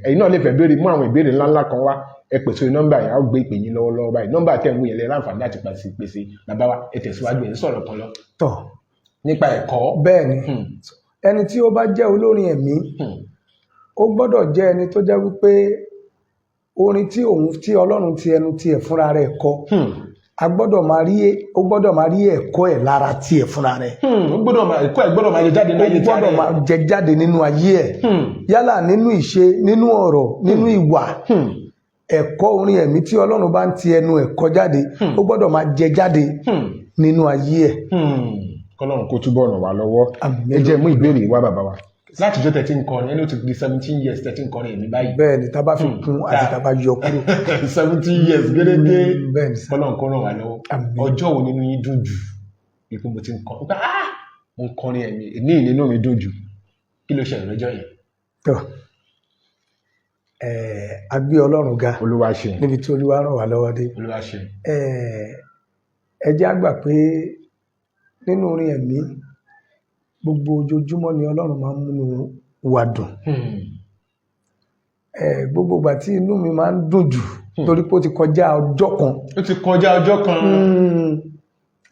Ẹ̀yin náà lè fẹ́ béèrè, mú àwọn ìbéèrè ńláńlá kan wá, ẹ pè sórí nọ́mbà yẹn, a ó gbé ìpè yín lọ́wọ́lọ́wọ́ báyìí. Nọ́mbà tẹ̀ ń wò yẹn lẹ láǹfààní láti pèsè pèsè. Bàbá wa, ẹ tẹ̀síwájú, ẹ̀ ń sọ̀rọ̀ kan lọ
Tọ̀.
nípa ẹ̀kọ́.
Bẹ́ẹ̀ ni. Ẹni tí ó bá jẹ́ olórin ẹ̀mí, ó gbọ́dọ̀ jẹ́ ẹni tó jẹ́ wípé orin tí òun tí Ọlọ́run ti ẹnu tiẹ̀ fúnra rẹ̀ kọ, a gbọ́dọ̀ máa rí, ó gbọ́dọ̀ máa rí ẹ̀kọ́ ẹ̀ lára tiẹ̀ fúnra rẹ̀.
Ó gbọ́dọ̀ máa ẹ̀kọ́ ẹ̀ gbọ́dọ̀ máa jẹ jáde
Ó
ní ayé tí a
gbọ́dọ̀
rẹ̀.
máa jẹ jáde nínú ayé ẹ̀, yálà nínú ìṣe, nínú ọ̀rọ̀, nínú ìwà. Ẹ̀kọ́ orin ẹ̀mí tí Ọlọ́run bá ń ti ẹnu ẹ̀ kọ jáde, ó gbọ́dọ̀ máa jẹ jáde nínú ayé ẹ̀.
Kọ́lọ́run kó túbọ̀ ràn wá lọ́wọ́.
Àmín.
Ẹ jẹ́ mú ìbéèrè wá, bàbá wa. Láti jọ́ tẹ̀ tí ń kọrin, ẹni ó ti di 17 years tẹ̀ tí ń kọrin ẹ̀mí báyìí.
Bẹ́ẹ̀ ni, tá bá fi kún àti tá bá yọ kúrò.
17 years gẹ́gẹ́.
Bẹ́ẹ̀ ni sà.
Kọ́lọ́run kó ràn wá lọ́wọ́.
Àmín.
Ọjọ́ wo nínú yín dùn jù ikú mo ti ń kọ pé, ah, mo ń kọrin ẹ̀mí ní ìnínú mi dùn jù? Kí ló ṣẹlẹ̀ lọ́jọ́ yẹn?
Tọ́ a gbé Ọlọ́run ga
Olúwa ṣeun.
níbi tí Olúwa ràn wá lọ́wọ́ dé.
Olúwa ṣeun.
Ẹ jẹ́ á gbà pé nínú orin ẹ̀mí, gbogbo ojoojúmọ́ ni Ọlọ́run máa ń múnú wa dùn. Gbogbo ìgbà tí inú mi máa ń dùn jù, torí pé ó ti kọjá ọjọ́ kan.
Ó ti kọjá ọjọ́ kan.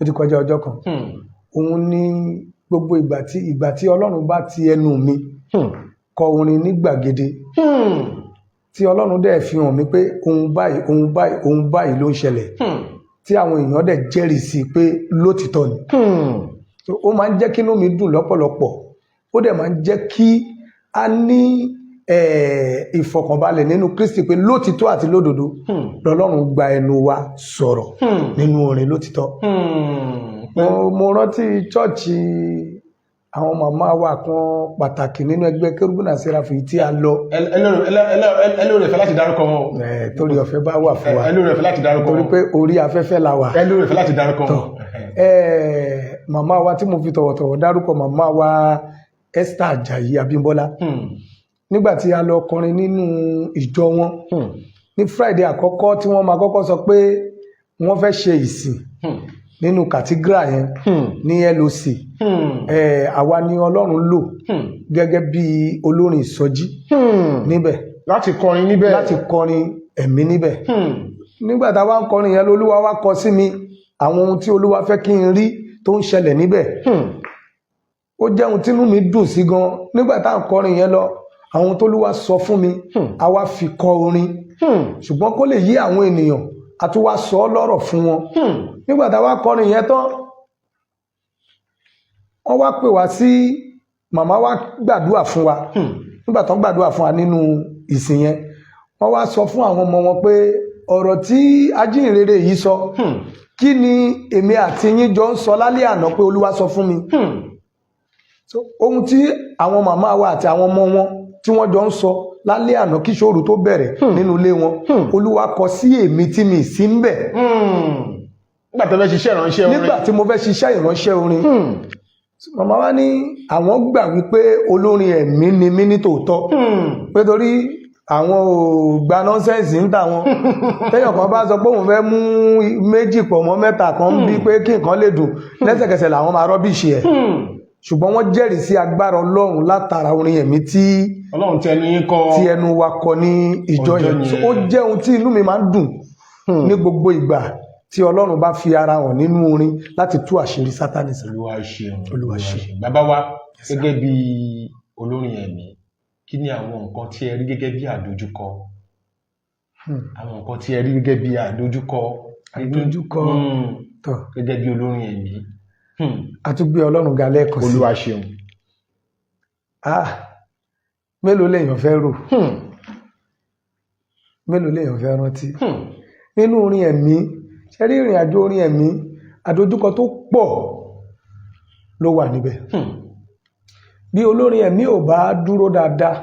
Ó ti kọjá ọjọ́ kan. Òun ni gbogbo ìgbà tí Ọlọ́run bá ti ẹnu mi kọ orin ní gbàgede, tí Ọlọ́run dẹ̀ fi hàn mí pé ohun báyìí, ohun báyìí, ohun báyìí ló ń ṣẹlẹ̀, tí àwọn èèyàn dẹ̀ jẹ́rìí sí i pé lótìtọ́ ni. So, ó máa ń jẹ́ kí inú mi dùn lọ́pọ̀lọpọ̀, ó dẹ̀ máa ń jẹ́ kí a ní ìfọ̀kànbalẹ̀ nínú Kristi pé lótìtọ́ àti lódodo lọ́lọ́run gba ẹnu wa sọ̀rọ̀ nínú orin lótìtọ́. Mo rántí chọ́ọ̀chì Àwọn màmá wa kan pàtàkì nínú ẹgbẹ́ Kérúbù náà Séráfù yìí tí a lọ.
Ẹ lóore ọ̀fẹ́ láti dárúkọ wọn o.
Torí ọ̀fẹ́ bá wà fún wa.
Ẹ lóore ọ̀fẹ́ láti dárúkọ
torí
wọn.
Pé orí afẹ́fẹ́ la wà.
Ẹ lóore ọ̀fẹ́ láti dárúkọ
Tọ́.
wọn.
Màmá wa tí mo fi tọ̀wọ̀tọ̀wọ̀ dárúkọ, màmá wa Esther Ajayi Abímbọ́lá, nígbà tí a lọ kọrin nínú ìjọ wọn ní Friday àkọ́kọ́ tí wọ́n máa kọ́kọ́ sọ pé wọ́n fẹ́ ṣe ìsìn nínú cathedral yẹn ní LOC, àwa ni Ọlọ́run lò gẹ́gẹ́ bí olórin ìsọjí níbẹ̀.
Láti kọrin níbẹ̀.
Láti kọrin ẹ̀mí níbẹ̀. Nígbà tá a wá ń kọrin yẹn, lolúwa wá kọ sí mi àwọn ohun tí Olúwa fẹ́ kí n rí tó ń ṣẹlẹ̀ níbẹ̀. Ó jẹ́ ohun tínú mi dùn sí gan. Nígbà tá à ń kọrin yẹn lọ, àwọn ohun tólúwa sọ fún mi, a wá fi kọ orin, ṣùgbọ́n kó lè yí àwọn ènìyàn, a tún wá sọ ọ́ lọ́rọ̀ fún wọn. Nígbà tá a wá kọrin yẹn tán, wọ́n wá pè wá sí, màmá wa gbàdúrà fún wa. Nígbà tó ń gbàdúrà fún wa nínú ìsìn yẹn, wọ́n wá sọ fún àwọn ọmọ wọn pé ọ̀rọ̀ tí ajínrere yìí sọ, kí ni èmi àti yín jọ ń sọ lálẹ́ àná pé Olúwa sọ fún mi? So ohun tí àwọn màmá wa àti àwọn ọmọ wọn tí wọ́n jọ ń sọ lálẹ́ àná kí ṣòro tó bẹ̀rẹ̀ nínú ilé wọn, Olúwa kọ sí èmi tí mi sí ń bẹ̀.
Nígbà tó fẹ́ ṣiṣẹ́ ìránṣẹ́ orin.
Nígbà tí mo fẹ́ ṣiṣẹ́ ìránṣẹ́ orin, màmá wa ní àwọn gbà wípé olórin ẹ̀mí ni mí ní tòótọ́, pé torí àwọn ò gba nonsense ń tà wọn. Téèyàn kan bá sọ pé òun fẹ́ mú méjì pọ̀ mọ́ mẹ́ta kan bí pé kí nǹkan lè dùn, lẹ́sẹ̀kẹsẹ̀ làwọn máa rubbish ẹ̀. Ṣùgbọ́n wọ́n jẹ́rìí sí agbára Ọlọ́run látara orin ẹ̀mí tí
Ọlọ́run tẹnu yín kọ.
Tí ẹnu wa kọ ní ìjọ
Ọjọ́
yẹn.
yẹn.
So, ó jẹ́ ohun tí inú mi máa ń dùn ní gbogbo ìgbà tí Ọlọ́run bá fi ara hàn nínú orin láti tú àṣírí Sátánì sí.
Olúwa ṣeun.
Olúwa ṣeun.
Bàbá wa, gẹ́gẹ́ bí olórin ẹ̀mí, kí ni àwọn nǹkan tí ẹ rí gẹ́gẹ́ bí àdójúkọ? Àwọn nǹkan tí ẹ rí gẹ́gẹ́ bí àdójúkọ.
Àdójúkọ. Tọ́.
Gẹ́gẹ́ bí olórin ẹ̀mí.
A tún gbé Ọlọ́run ga lẹ́ẹ̀kan sí.
Olúwa ṣeun.
Ah, mélòó lèèyàn fẹ́ rò? Mélòó lèèyàn fẹ́ rántí nínú orin ẹ̀mí? Ṣe rí ìrìn àjò orin ẹ̀mí, àdójúkọ tó pọ̀ ló wà níbẹ̀. Bí olórin ẹ̀mí ò bá dúró dáadáa,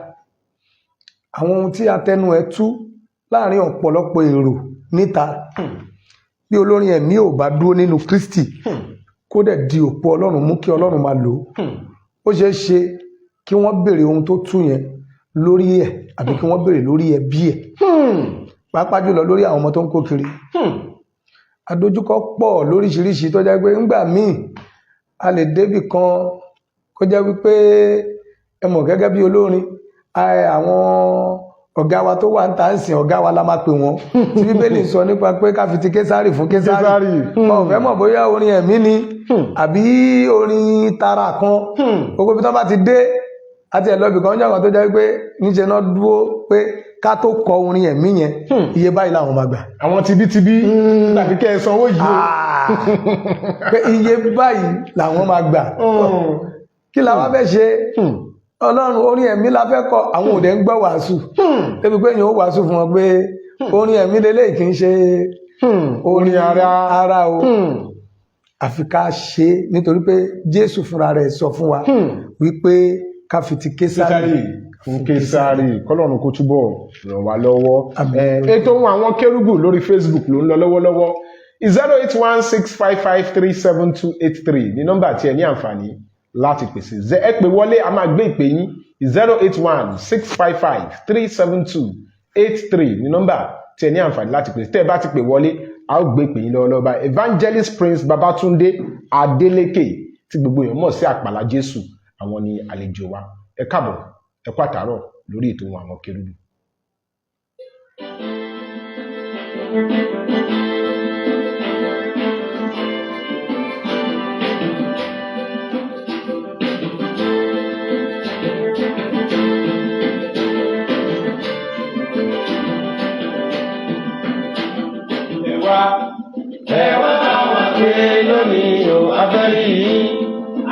àwọn ohun tí atẹnu ẹ̀ tú láàrin ọ̀pọ̀lọpọ̀ èrò níta, bí olórin ẹ̀mí ò bá dúró nínú Kristi, kó dẹ̀ di òpó Ọlọ́run mú, kí Ọlọ́run máa lò ó, ó ṣeé ṣe kí wọ́n béèrè ohun tó tú yẹn lórí ẹ̀, àbí kí wọ́n béèrè lórí ẹbí ẹ̀, pàápàá jùlọ lórí àwọn ọmọ tó ń kó kiri. Àdójúkọ pọ̀ lóríṣiríṣi tó jẹ́ pé ńgbà míì a lè débì kan kó jẹ́ wípé, ẹ mọ̀, gẹ́gẹ́ bí olórin, àwọn ọ̀gá wa tó wà ń ta ń sìn, ọ̀gá wa la máa pè wọ́n, tí Bíbélì sọ nípa pé ká fi ti Késárì fún Késárì.
Késárì.
Wọn ò fẹ́ mọ̀ bóyá orin ẹ̀mí ni àbí orin tara kan. Gbogbo ibi tó bá ti dé àti ẹ̀ lọ́bì kan jọ̀kan tó jẹ́ pé níṣẹ́ náà dúró pé ká tó kọ orin ẹ̀mí yẹn, iye báyìí làwọn máa gbà.
Àwọn tibítibí tàbí kẹ́ ẹ sanwó yìí o.
Ah, pé iye báyìí làwọn máa gbà. Kí la wá fẹ́ ṣe? Ọlọ́run, orin ẹ̀mí la fẹ́ kọ, àwọn òde ń gbọ́ wàásù débi pé èèyàn ó wàásù fún wọn pé orin ẹ̀mí lélẹ́yìí, kì í ṣe
orin ara.
Ara o. Àfi ká ṣe é, nítorí pé Jésù fúnra rẹ̀ sọ fún wa wípé ká fi ti Késárì
Késárì fún Késárì. Kọ́lọ́run kó túbọ̀ ràn wá lọ́wọ́.
Àmín.
Ètò ohun àwọn kérúbù lórí Facebook ló ń lọ lọ́wọ́lọ́wọ́. 08165537283 ní nọ́mbà tí ẹ ní àǹfààní láti pèsè. Ẹ pè wọlé, a máa gbé ìpè yín. 08165537283 ní nọ́mbà tí ẹ ní àǹfààní láti pèsè. Tẹ́ ẹ bá ti pè wọlé, a ó gbé ìpè yín lọ́wọ́lọ́wọ́ báyìí. Evangelist Prince Babatunde Adeleke, tí gbogbo èèyàn mọ̀ sí Àpàlà Jésù, àwọn ni àlejò wa. Ẹ káàbọ̀, ẹ kú àtàárọ̀ lórí ètò ohun àwọn kérúbù.
Ẹ wá, ẹ wá bá wa pé lónìí o, abẹ́rí yìí.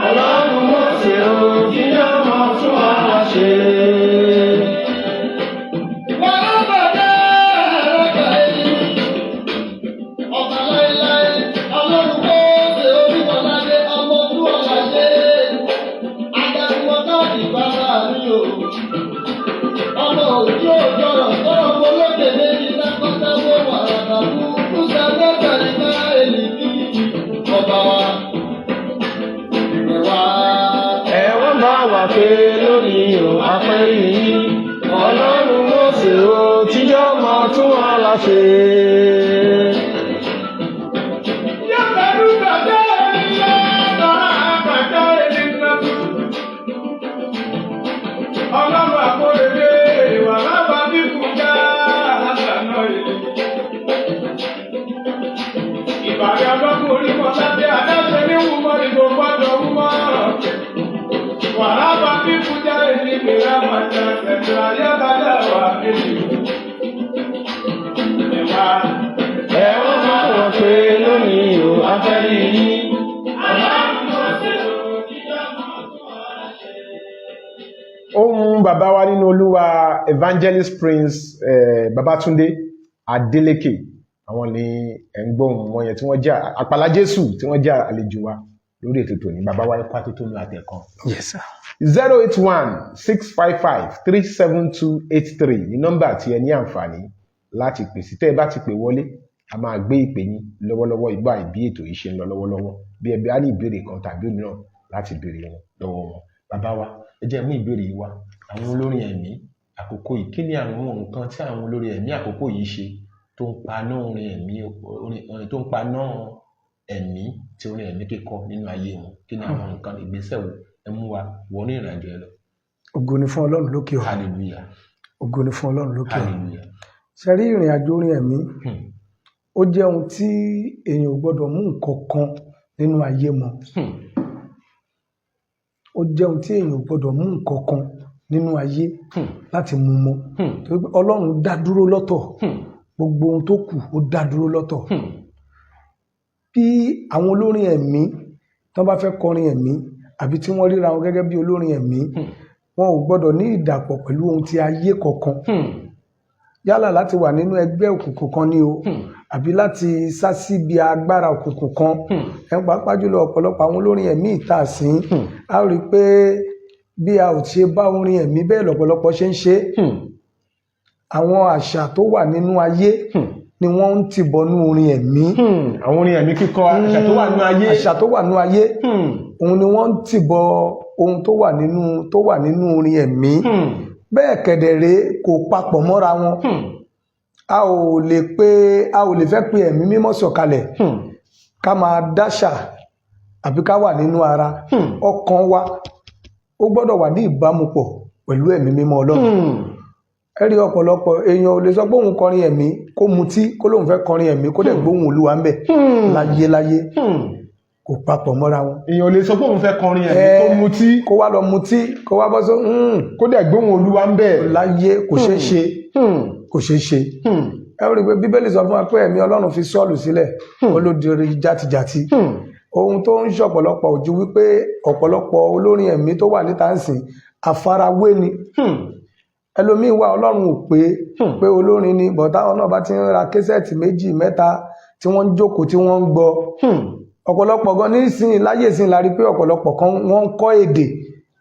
Ọlọ́run Mósè o, jíjọ́ mọ tún wa ṣe.
Ọba láéláé, Ọlọ́run kó ṣe orímọ̀ládé, ọmọ ojú ọ̀la ṣe.
mi o. Ọmọ òjì òjọrọ̀ tọrọ mo lókè méjì lápátáwó wàràkà fún kúta mẹ́ta ní ká èlì bí ọba wa. Ẹ̀wà.
Ẹ wọ́n bá wà pé lónìí o, afẹ́rí yín. Ọlọ́run Mósè o, tíjọ́ máa tún wà láṣẹ.
Ọlọ́run àkórèlé wà lábàá bí kújà àṣà náà yìí. Ìbàdàn ọlọ́kùnrin kan lábẹ́ adáṣe ní wúmọ́ ní gbogbo ọ̀dọ̀ wúmọ́. Wàhálà bí kújà èyí pèrè àmàjà ẹ̀sìn ayébáyà wà èyí. Ẹ̀wà.
Ẹ wọ́n bá wà pé lónìí o, afẹ́rí yín. Ohun bàbá wa nínú Olúwa, Evangelist Prince Babatunde Adeleke, àwọn ni ẹ̀ ń gbọ́ ohùn wọn yẹn, tí wọ́n jẹ́ àpàlà Jésù, tí wọ́n jẹ́ àlejò wa lórí ètò tòní. Bàbá wa, ẹ̀kọ́ àtótónu àtẹ̀kan.
Yes sir.
08165537283 ní nọ́mbà tí ẹ ní àǹfààní láti pè sí. Tẹ́ ẹ bá ti pè wọlé, a máa gbé ìpè yín lọ́wọ́lọ́wọ́. Ìgbà ìbí ètò yìí ṣe ń lọ lọ́wọ́lọ́wọ́, bí ẹbí á ní ìbéèrè kan tàbí òmíràn láti béèrè wọn lọ́wọ́ wọn. Bàbá wa, ẹ jẹ́ mú ìbéèrè yìí wá. Àwọn olórin ẹ̀mí àkókò yìí, kí ni àwọn nǹkan tí àwọn olórin ẹ̀mí àkókò yìí ṣe tó ń paná orin ẹ̀mí, orin tó ń paná ẹ̀mí tí orin ẹ̀mí kíkọ nínú ayé wọn? Kí ni àwọn nǹkan, ìgbésẹ̀ wo? Ẹ mú wa wọnú ìrìnàjò ẹ lọ.
Ògo ni fún Ọlọ́run lókè ọ̀run.
Hallelujah.
Ògo ni fún Ọlọ́run lókè ọ̀run.
Hallelujah.
Ṣe rí ìrìn àjò orin ẹ̀mí, ó jẹ́ ohun tí èèyàn ò gbọ́dọ̀ mú nǹkan kan nínú ayé mọ́. Ó jẹ́ ohun tí èèyàn ò gbọ́dọ̀ mú nǹkan kan nínú ayé láti mú mọ́, torí pé Ọlọ́run dá dúró lọ́tọ̀. Gbogbo ohun tó kù, ó dá dúró lọ́tọ̀. Bí àwọn olórin ẹ̀mí tí wọ́n bá fẹ́ kọrin ẹ̀mí, àbí tí wọ́n ríra wọn gẹ́gẹ́ bí olórin ẹ̀mí, wọn ò gbọ́dọ̀ ní ìdàpọ̀ pẹ̀lú ohun tí ayé kankan, yálà láti wà nínú ẹgbẹ́ òkùnkùn kan ní o, àbí láti sá síbi agbára òkùnkùn kan. Ẹ pàápàá jùlọ, ọ̀pọ̀lọpọ̀ àwọn olórin ẹ̀mí ìta sìn, a ó rí i pé bí a ò ṣe bá orin ẹ̀mí bẹ́ẹ̀ lọ́pọ̀lọpọ̀ ṣe ń ṣe. Àwọn àṣà tó wà nínú ayé ni wọ́n ń tìbọnú orin ẹ̀mí.
Àwọn orin ẹ̀mí kíkọ, àṣà tó wà nínú ayé.
Àṣà tó wà nínú ayé, òun ni wọ́n ń tìbọ ohun tó wà nínú orin ẹ̀mí. Bẹ́ẹ̀ kẹ̀dẹ̀rẹ́, kò papọ̀ mọ́ra wọn. A ò lè fẹ́ pe ẹ̀mí mímọ́ sọ̀kalẹ̀, ká máa dáṣà àbí ká wà nínú ara. Ọkàn wa, ó gbọ́dọ̀ wà ní ìbámu pọ̀ pẹ̀lú ẹ̀mí mímọ́ Ọlọ́run. Ẹ rí ọ̀pọ̀lọpọ̀ èèyàn ò lè sọ pé òun kọrin ẹ̀mí, kó mutí, kó lóun fẹ́ kọrin ẹ̀mí, kó dẹ̀ gbóhùn Olúwa ń bẹ̀. Láyé láyé, kò papọ̀ mọ́ra wọn.
Èèyàn ò lè sọ pé òun fẹ́ kọrin ẹ̀mí, kó mutí,
kó wá lọ mutí, kó wá bọ́ sọ
kó dẹ̀ gbóhùn Olúwa ń bẹ̀.
Láyé, kò ṣeé ṣe, kò ṣeé ṣe. Ẹ rí i pé Bíbélì sọ fún wa pé ẹ̀mí Ọlọ́run fi Sọ́ọ̀lù sílẹ̀, ó ló di orí játijàti. Ohun tó ń ṣọ̀pọ̀lọpọ̀ ojú wípé ọ̀pọ̀lọpọ̀ olórin ẹ̀mí tó wà níta ń sìn, àfarawé ni. Ẹlòmíín wà, Ọlọ́run ò pé pé olórin ni, but táwọn náà bá ti ń ra cassette méjì mẹ́ta, tí wọ́n ń jókòó, tí wọ́n ń gbọ́. Ọ̀pọ̀lọpọ̀ gan nísìnyí, láyé ìsìn, la rí pé ọ̀pọ̀lọpọ̀ kan wọ́n ń kọ́ èdè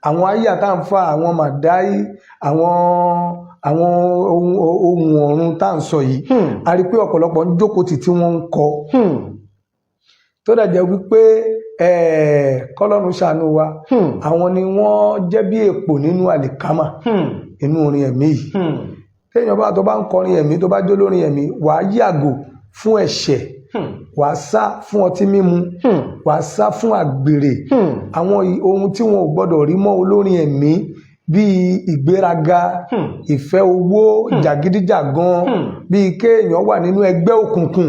àwọn àyà tá à ń fa, àwọn màdáì, àwọn ohun ọ̀run tá à ń sọ yìí. A rí pé ọ̀pọ̀lọpọ̀ ń jókòó tì tí wọ́n ń kọ́, tó dẹ̀ jẹ́ wípé kọ́lọ́run ṣàánú wa. Àwọn ni wọ́n jẹ́ bí èpò nínú àlìkámà inú orin ẹ̀mí yìí. Téèyàn bá tó bá ń kọrin ẹ̀mí, tó bá jó lórin ẹ̀mí, wàá yàgò fún ẹ̀ṣẹ̀, wàá sá fún ọtí mímu, wàá sá fún àgbèrè, àwọn ohun tí wọn ò gbọdọ̀ rí mọ́ olórin ẹ̀mí, bíi ìgbéraga, ìfẹ́ owó, jàgídíjàgan, bíi kéèyàn wà nínú ẹgbẹ́ òkùnkùn.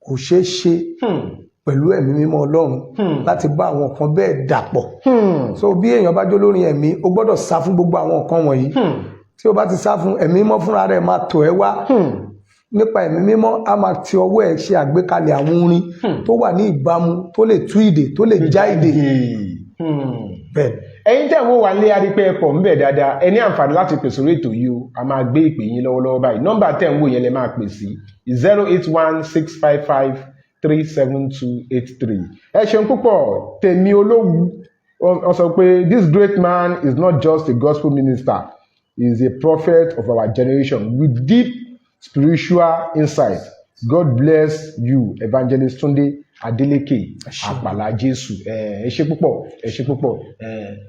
Kò ṣeé ṣe pẹ̀lú ẹ̀mí mímọ́ Ọlọ́run láti bá àwọn nǹkan bẹ́ẹ̀ dàpọ̀. So bí èèyàn bá jó lórin ẹ̀mí, ó gbọ́dọ̀ sá fún gbogbo àwọn nǹkan wọ̀nyí. Tí o bá ti sá fún, ẹ̀mí mímọ́ fúnra rẹ̀ máa tọ̀ ẹ́ wá. Nípa ẹ̀mí mímọ́, á máa ti ọwọ́ ẹ̀ ṣe àgbékalẹ̀ àwọn orin tó wà ní ìbámu, tó lè tú ìdè, tó lè já ìdè bẹ́ẹ̀.
Ẹ̀yin tẹ́ ń wò wá lé, arípẹ́ ẹ̀pọ̀ ń bẹ̀ dáadáa. Ẹ ní àǹfààní láti pè sórí ètò yìí o. A máa gbé ìpè yín lọ́wọ́lọ́wọ́ báyìí. Nọ́mbà tẹ́ ń wò yẹn lẹ máa pè sí, 08165537283. Ẹ ṣeun púpọ̀. Tèmi Olówù. Wọ́n sọ pé this great man is not just a gospel minister, he is a prophet of our generation with deep spiritual insight. God bless you, Evangelist Tunde Adeleke Àpàlà Jésù. Ẹ ṣé púpọ̀, ẹ ṣé púpọ̀.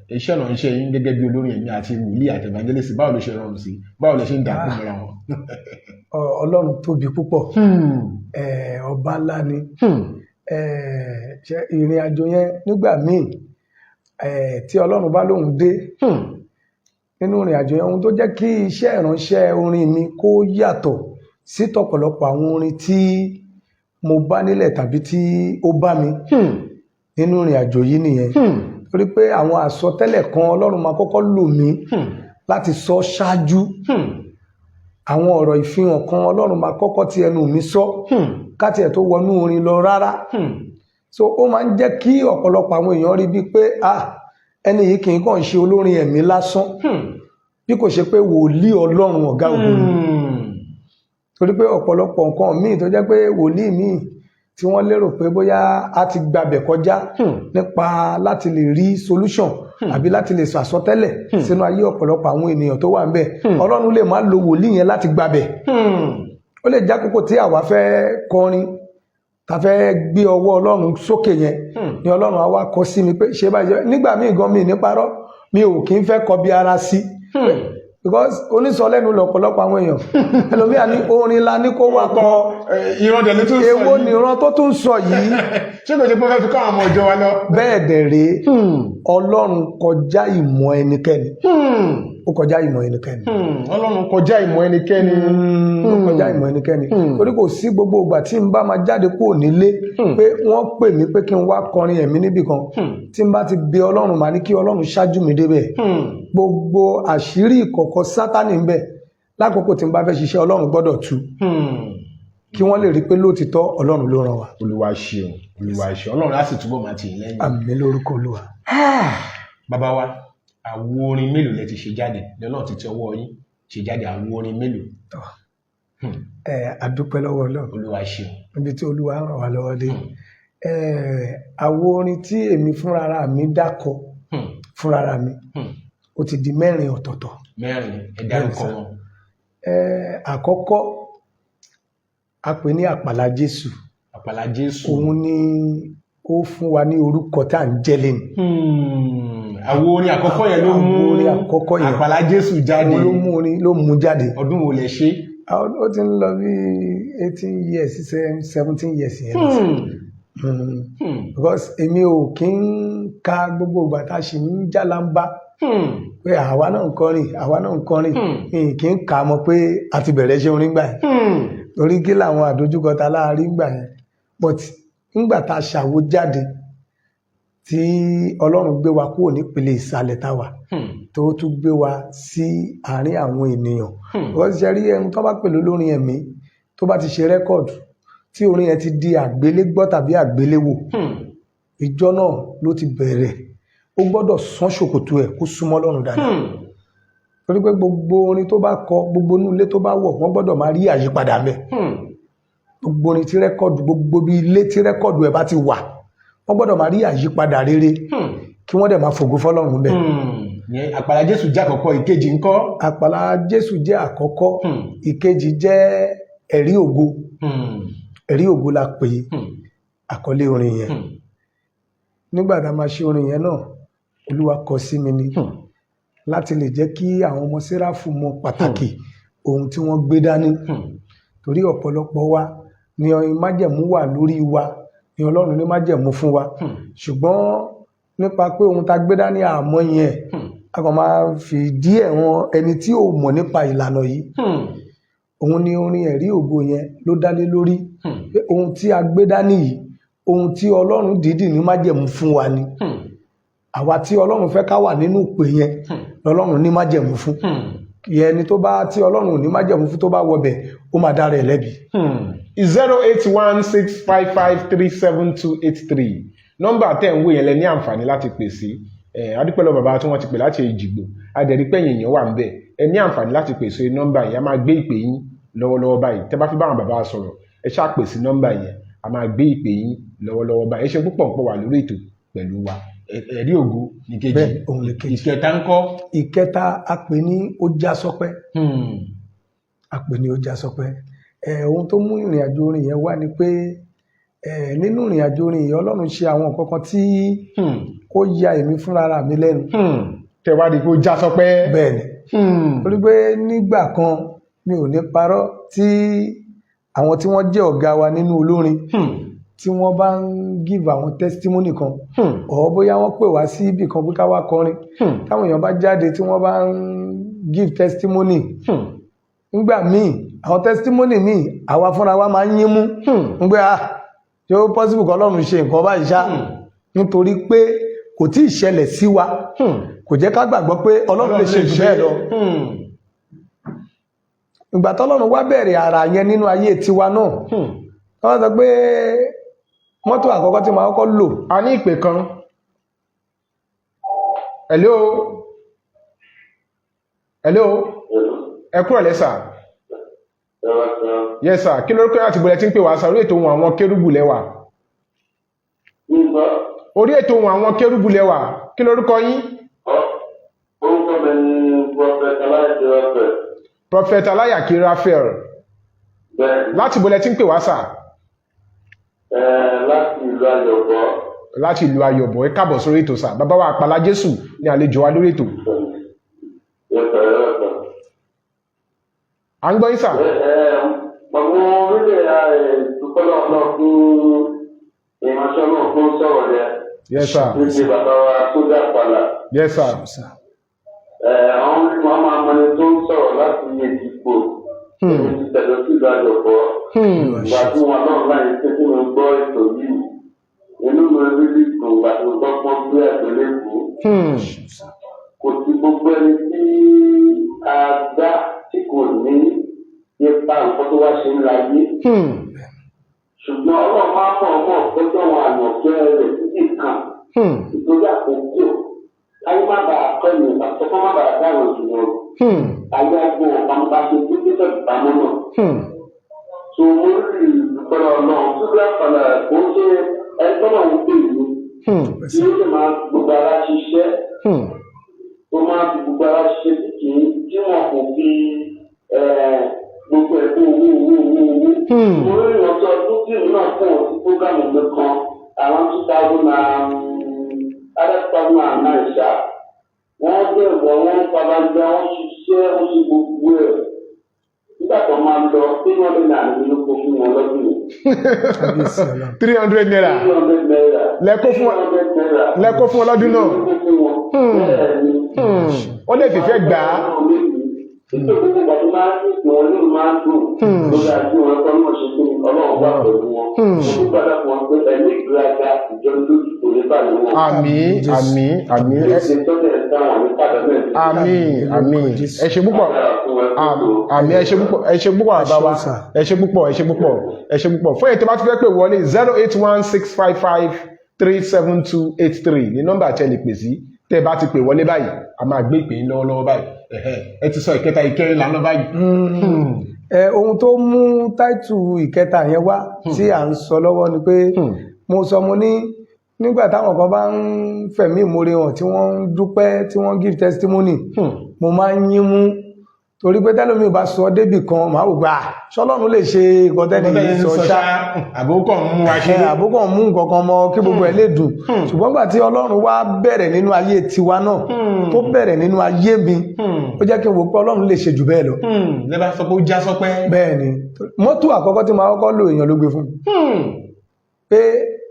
Iṣẹ́ ìránṣẹ́ yín gẹ́gẹ́ bí olórin ẹ̀mí àti wòlíì àti evangelist, báwo ló ṣe rọrùn sí? Báwo lẹ ṣe ń dàpọ̀ mọ́ra wọn?
Ọlọ́run tóbi púpọ̀. Ọba ńlá ni. Ṣe ìrìn àjò yẹn nígbà míì, tí Ọlọ́run bá lóun dé nínú ìrìn àjò yẹn, ohun tó jẹ́ kí iṣẹ́ ìránṣẹ́ orin mi kó yàtọ̀ sí tọ̀pọ̀lọpọ̀ àwọn orin tí mo bá nílẹ̀ tàbí tí ó bá mi nínú ìrìn àjò yìí nìyẹn, torí pé àwọn àsọtẹ́lẹ̀ kan, Ọlọ́run máa kọ́kọ́ lò mí láti sọ ṣáájú. Àwọn ọ̀rọ̀ ìfihàn kan, Ọlọ́run máa kọ́kọ́ ti ẹnu mi sọ káti ẹ̀ tó wọnú orin lọ rárá. So ó máa ń jẹ́ kí ọ̀pọ̀lọpọ̀ àwọn èèyàn rí bíi pé, ah, ẹni yìí kì í kàn ṣe olórin ẹ̀mí lásán, bí kò ṣe pé wòlíì Ọlọ́run ọ̀gá ògo ni, torí pé ọ̀pọ̀lọpọ̀ nǹkan míì tó jẹ́ pé wòlíì míì tí wọ́n lérò pé bóyá a ti gbabẹ̀ kọjá nípa láti lè rí solution àbí láti lè sọ àsọtẹ́lẹ̀ sínú ayé ọ̀pọ̀lọpọ̀ àwọn ènìyàn tó wà ńbẹ̀, Ọlọ́run lè má lo wòlíì yẹn láti gbabẹ̀. Ó lè jákòókò tí àwa fẹ́ kọrin, ta fẹ́ gbé ọwọ́ Ọlọ́run sókè yẹn ni Ọlọ́run á wá kọ sí mi pé ṣé báyìí, ṣe báyìí. Nígbà míì gan, mi ní parọ́, mi ò kí ń fẹ́ kọbi ara sí, because onísọlẹ́nu lọ̀pọ̀lọpọ̀ àwọn èèyàn. Ẹlòmíà ní orin la ní kó wá kọ.
Ìran dẹ̀ ló tún sọ
Èwo
yìí.
nìran tó tún sọ yìí?
Ṣé kò ṣe pé ó fẹ́ fi kọ́ àwọn ọmọ ìjọ wa lọ?
Bẹ́ẹ̀ dẹ̀ rèé, Ọlọ́run kọjá ìmọ̀ ẹnikẹ́ni. Ó kọjá ìmọ̀ ẹnikẹ́ni.
Ọlọ́run kọjá ìmọ̀ ẹnikẹ́ni.
Ó kọjá ìmọ̀ ẹnikẹ́ni, torí kò sí gbogbo ìgbà tí n bá máa jáde kúrò nílé pé wọ́n pè mí pé kí n wá kọrin ẹ̀mí níbì kan, tí n bá ti bẹ Ọlọ́run, màá ní kí Ọlọ́run ṣáájú mi débẹ̀. Gbogbo àṣírí ìkọ̀kọ̀ Sátánì ń bẹ lákòókò tí n bá fẹ́ ṣiṣẹ́, Ọlọ́run gbọ́dọ̀ tú kí wọ́n lè rí pé lóòtítọ́ Ọlọ́run ló ràn wá.
Olúwa ṣeun, Olúwa ṣeun. Ọlọ́run á sì túbọ̀ máa tì í lẹ́yìn.
Àmín lórúkọ Olúwa.
Bàbá wa, àwo orin mélòó lẹ ti ṣe jáde lọ́nà títí ọwọ́ yín ṣe jáde? Àwo orin mélòó?
Ẹ àdúpẹ́ lọ́wọ́ Ọlọ́run.
Olúwa ṣeun.
Níbi tí Olúwa ràn wá lọ́wọ́ dé, àwo orin tí èmi fúnra mi dákọ fúnra mi, ó ti di 4 ọ̀tọ̀ọ̀tọ̀.
4. Ẹ dárúkọ wọn.
Àkọ́kọ́, a pè ní Àpàlà Jésù.
Àpàlà Jésù.
Òun ni ó fún wa ní orúkọ tá à ń jẹ́ lẹ́nu.
Àwo orin àkọ́kọ́ yẹn ló mú
Àwo orin àkọ́kọ́ yẹn.
Àpàlà Jésù jáde.
Òun ló mú orin, ló mú jáde.
Ọdún wo lẹ ṣe?
Ó ti ń lọ bí 18 years, 17 years yẹn lọ sí. Because èmi ò kí ń ka gbogbo ìgbà tá a ṣì ń jálàmbá pé àwa náà ń kọrin, àwa náà ń kọrin. Mi kì í kà á mọ̀ pé a ti bẹ̀rẹ̀ ṣe orin gbà yẹn, torí kí làwọn àdójúkọ ta láàrin gbà yẹn. But ńgbà tá a ṣàwo jáde, tí Ọlọ́run gbé wa kúrò nípele ìsàlẹ̀ tá a wà, tó tún gbé wa sí àárín àwọn ènìyàn, wọ́n ti ṣe rí ẹni tó bá pè lólórin ẹ̀mí, tó bá ti ṣe record, tí orin yẹn ti di àgbélégbọ́ tàbí àgbéléwò, ìjọ náà ló ti bẹ̀rẹ̀, ó gbọ́dọ̀ sán ṣòkòtò ẹ̀ kó súnmọ́ Ọlọ́run dáadáa, torí pé gbogbo orin tó bá kọ, gbogbo inú ilé tó bá wọ̀, wọ́n gbọ́dọ̀ máa rí àyípadà ńbẹ̀. Gbogbo orin tí record, gbogbo bí ilé tí record ẹ̀ bá ti wà, wọ́n gbọ́dọ̀ máa rí àyípadà rere, kí wọ́n dẹ̀ máa fògo fọ́lọ́run bẹ́ẹ̀.
Ìyẹn Àpàlà Jésù jẹ́ àkọ́kọ́. Ìkejì ńkọ́?
Àpàlà Jésù jẹ́ àkọ́kọ́. Ìkejì jẹ́ Ẹ̀rí Ògo. Ẹ̀rí Ògo la pè é, àkọlé orin yẹn. Nígbà tá a máa ṣe orin yẹn náà, Olúwa kọ sí mi ni láti lè jẹ́ kí àwọn ọmọ Séráfù mọ pàtàkì ohun tí wọ́n gbé dání, torí ọ̀pọ̀lọpọ̀ wa ni májẹ̀mú wà lórí wa, ni Ọlọ́run ní májẹ̀mú fún wa, ṣùgbọ́n nípa pé ohun tá a gbé dání àmọ́ yẹn, a kàn máa fi díẹ̀ wọn ẹni tí ò mọ̀ nípa ìlànà yìí. Òun ni orin Ẹ̀rí Ògo yẹn ló dálé lórí, pé ohun tí a gbé dání yìí, ohun tí Ọlọ́run dídì ní májẹ̀mú fún wa ni. Àwa tí Ọlọ́run fẹ́ ká wà nínú ìpè yẹn lọ́lọ́run ní májẹ̀mú fún. Ìyẹn ẹni tó bá tí Ọlọ́run ò ní májẹ̀mú fún, tó bá wọbẹ̀, ó máa dára ẹ̀ lẹ́bi.
08165537283, nọ́mbà tẹ̀ ń wò yẹn lẹ ní àǹfààní láti pè sí. Adúpẹ́ lọ bàbá tí wọ́n ti pè láti Èjìgbò. Adẹ̀rí pẹ̀yìn èèyàn wà ń bẹ̀. Ẹ ní àǹfààní láti pè sí nọ́mbà yẹn. A máa gbé ìpè yín lọ́wọ́lọ́wọ́ báyìí. Tẹ́ bá fi bá àwọn bàbá sọ̀rọ̀, ẹ ṣáà pè sí nọ́mbà yẹn, a máa gbé ìpè yín lọ́wọ́lọ́wọ́ báyìí. Ẹ ṣe púpọ̀ pọ̀ wà lórí ètò pẹ̀lú wa. Ẹ̀rí ògo ní kejì.
Bẹ́ẹ̀, òun lè kejì.
Ìkẹta ńkọ́?
Ìkẹta, a pè ní Ó Já Sọpẹ́. A pè ní Ó Já Sọpẹ́. Ohun tó mú ìrìn àjò orin yẹn wá ni pé nínú ìrìn àjò orin yẹn, Ọlọ́run ṣe àwọn nǹkan kan tí ó ya èmi fúnra mi lẹ́nu.
Tẹwádìí kó já sọpẹ́.
Bẹ́ẹ̀ ni. Torí pé nígbà kan, mi ò ní parọ́, tí àwọn tí wọ́n jẹ́ ọ̀gá wa nínú olórin, tí wọ́n bá ń give àwọn testimony kan ọ̀, bóyá wọ́n pè wá sí ibì kan pé ká wá kọrin, táwọn èèyàn bá jáde tí wọ́n bá ń give testimony, nígbà míì, àwọn testimony míì, àwa fúnra wa máa ń yín mú ń gbé, ah, ṣé ó possible kọ́ Ọlọ́run ṣe nǹkan báyìí ṣá? Nítorí pé kò tí ì ṣẹlẹ̀ sí wa, kò jẹ́ ká gbàgbọ́ pé Ọlọ́run lè ṣe jù bẹ́ẹ̀ lọ. Ìgbà tọ́lọ́run wá bẹ̀rẹ̀ àrà yẹn nínú ayé tiwa náà, wọ́n sọ pé mọ́tò àkọ́kọ́ tí màá kọ́kọ́ lò.
A ní ìpè kan. Hello, hello, ẹ kúrọ̀lẹ́ sir. Yes sir, kí lórúkọ láti bọ̀lẹ̀ tí ń pè wá sir? Orí ètò ohun àwọn kérúbù lẹ́wà. Orí ètò ohun àwọn kérúbù lẹ́wà. Kí lórúkọ yín?
Orúkọ mi ni Prophet Aláìsí Raphael.
Prophet Aláyàkí Raphael.
Bẹ́ẹ̀ni.
Láti bọ̀lẹ̀ tí ń pè wá sir?
Láti ìlú Ayọ̀bọ̀.
Láti ìlú Ayọ̀bọ̀. Ẹ káàbọ̀ sórí ètò sir. Bàbá wa Àpàlà Jésù ní àlejò wa lórí ètò.
Yes sir, yes sir.
À ń gbọ́ yín sir.
Mo orílẹ̀ dúpẹ́ lọ́wọ́ náà fún ìránṣẹ́ náà fún sọ̀rọ̀ yẹn.
Yes sir.
Ní ṣe bàbá wa Sójà Àpàlà.
Yes sir.
Àwọn wọn máa mọni tó ń sọ̀rọ̀ láti Èjìgbò. Èmi ti tẹ̀lé sí ìlú Ayọ̀bọ̀. Ìgbà tí wọn náà láyé pé kí mo gbọ́ ètò yìí, inú mi rí bí dùn ìgbà tí mo gbọ́ pọ́n gbé àgbélébùú. Kò sí gbogbo ẹni tí a dá tí kò ní ipa nǹkan tó wá ṣe ń láyé. Ṣùgbọ́n Ọlọ́run máa mọ̀ ọmọ tọ́jú àwọn àyànfẹ́ rẹ̀ títí kan nítorí àkókò ayé má bàa kọ́ ènìyàn tàbí kọ́ má bàa dáhùn ìjùmọ̀. Ayé agbó ọ̀pamọ́ bá ṣe tó dé tẹ̀sí pamọ́ náà. So mo rí ìdúpẹ́ Ọlọ́run tó bí àpàlà kò ń ṣe ẹgbẹ́ náà ń pè mí tí ó sì máa gbogbo ara ṣiṣẹ́, tó máa fi gbogbo ara ṣiṣẹ́ tí kì í tí wọn kò fi gbogbo ẹ̀ kó owó owó owó owó. Mo rí ìrántí ọdún tí èmi náà fún ọ sí program mi kan around 2009 ṣá. Wọ́n bẹ̀rẹ̀, wọ́n fabajá, wọ́n ṣiṣẹ́, wọ́n ṣe gbogbo ẹ̀. Nígbà tó máa lọ, ₦300 ló kó fún wọn lọ́dún yìí.
Kábíyèsí Ọlọ́run.
₦300.
₦300.
Lẹ́kọ́ fún
₦300.
Lẹ́kọ́ fún ọlọ́dún náà.
Ló kó fún wọn. Bẹ́ẹ̀ ni.
Ó lè fìfẹ́ gbà á.
Nítorí gbogbo ìgbà tó máa ń ní ìpín wọn nínú máa ń dùn lórí àti wọn kọ́ náà ṣe pé Ọlọ́run wà pẹ̀lú wọn. Mo tún gbàdá fún wọn pé ẹ̀mí ìgbéraga ìjọba lójú kò ní báyìí wọn.
Àmín, àmín, àmín.
Ṣe tọ́jú ẹ̀ táwọn ní pàdánù ẹ̀.
Àmín, àmín, ẹ ṣé púpọ̀. Àmín, ẹ ṣé púpọ̀, ẹ ṣé púpọ̀, bàbá wa. Ẹ ṣé púpọ̀, ẹ ṣé púpọ̀, ẹ ṣé púpọ̀. Fún èyí tó bá tún fẹ́ pè wọlé, 08165537283 ní nọ́mbà tí ẹ lè pè sí. Tẹ́ ẹ bá ti pè wọlé báyìí, a máa gbé ìpè yín lọ́wọ́lọ́wọ́ báyìí. Ẹ̀hẹ́, ẹ ti sọ ìkẹta, ìkẹrin là ń lọ báyìí.
Ohun tó mú title ìkẹta yẹn wá tí à ń sọ lọ́wọ́ ni pé mo sọ, mo ní nígbà táwọn kan bá ń fẹ̀mí ìmoore hàn, tí wọ́n ń dúpẹ́, tí wọ́n give testimony, mo máa ń yín mú torí pé tẹ́lómi ò bá sọ débì kan, màá wò pé à, ṣọlọ́run lè ṣe nǹkan tẹ́ni yìí sọ ṣá?
Àbókọ̀ ń mú wa ṣe.
Àbúkọ̀ mú nǹkan kan mọ kí gbogbo ẹ̀ lè dùn. Ṣùgbọ́n gbà tí Ọlọ́run wá bẹ̀rẹ̀ nínú ayé tiwa náà, tó bẹ̀rẹ̀ nínú ayé mi, ó jẹ́ kí n wò pé Ọlọ́run lè ṣe jù bẹ́ẹ̀ lọ.
Lẹ́bàá sọ pé ó já sọpẹ́.
Bẹ́ẹ̀ ni. Mọ́tò àkọ́kọ́ tí màá kọ́kọ́ lò, èèyàn ló gbé fún mi pé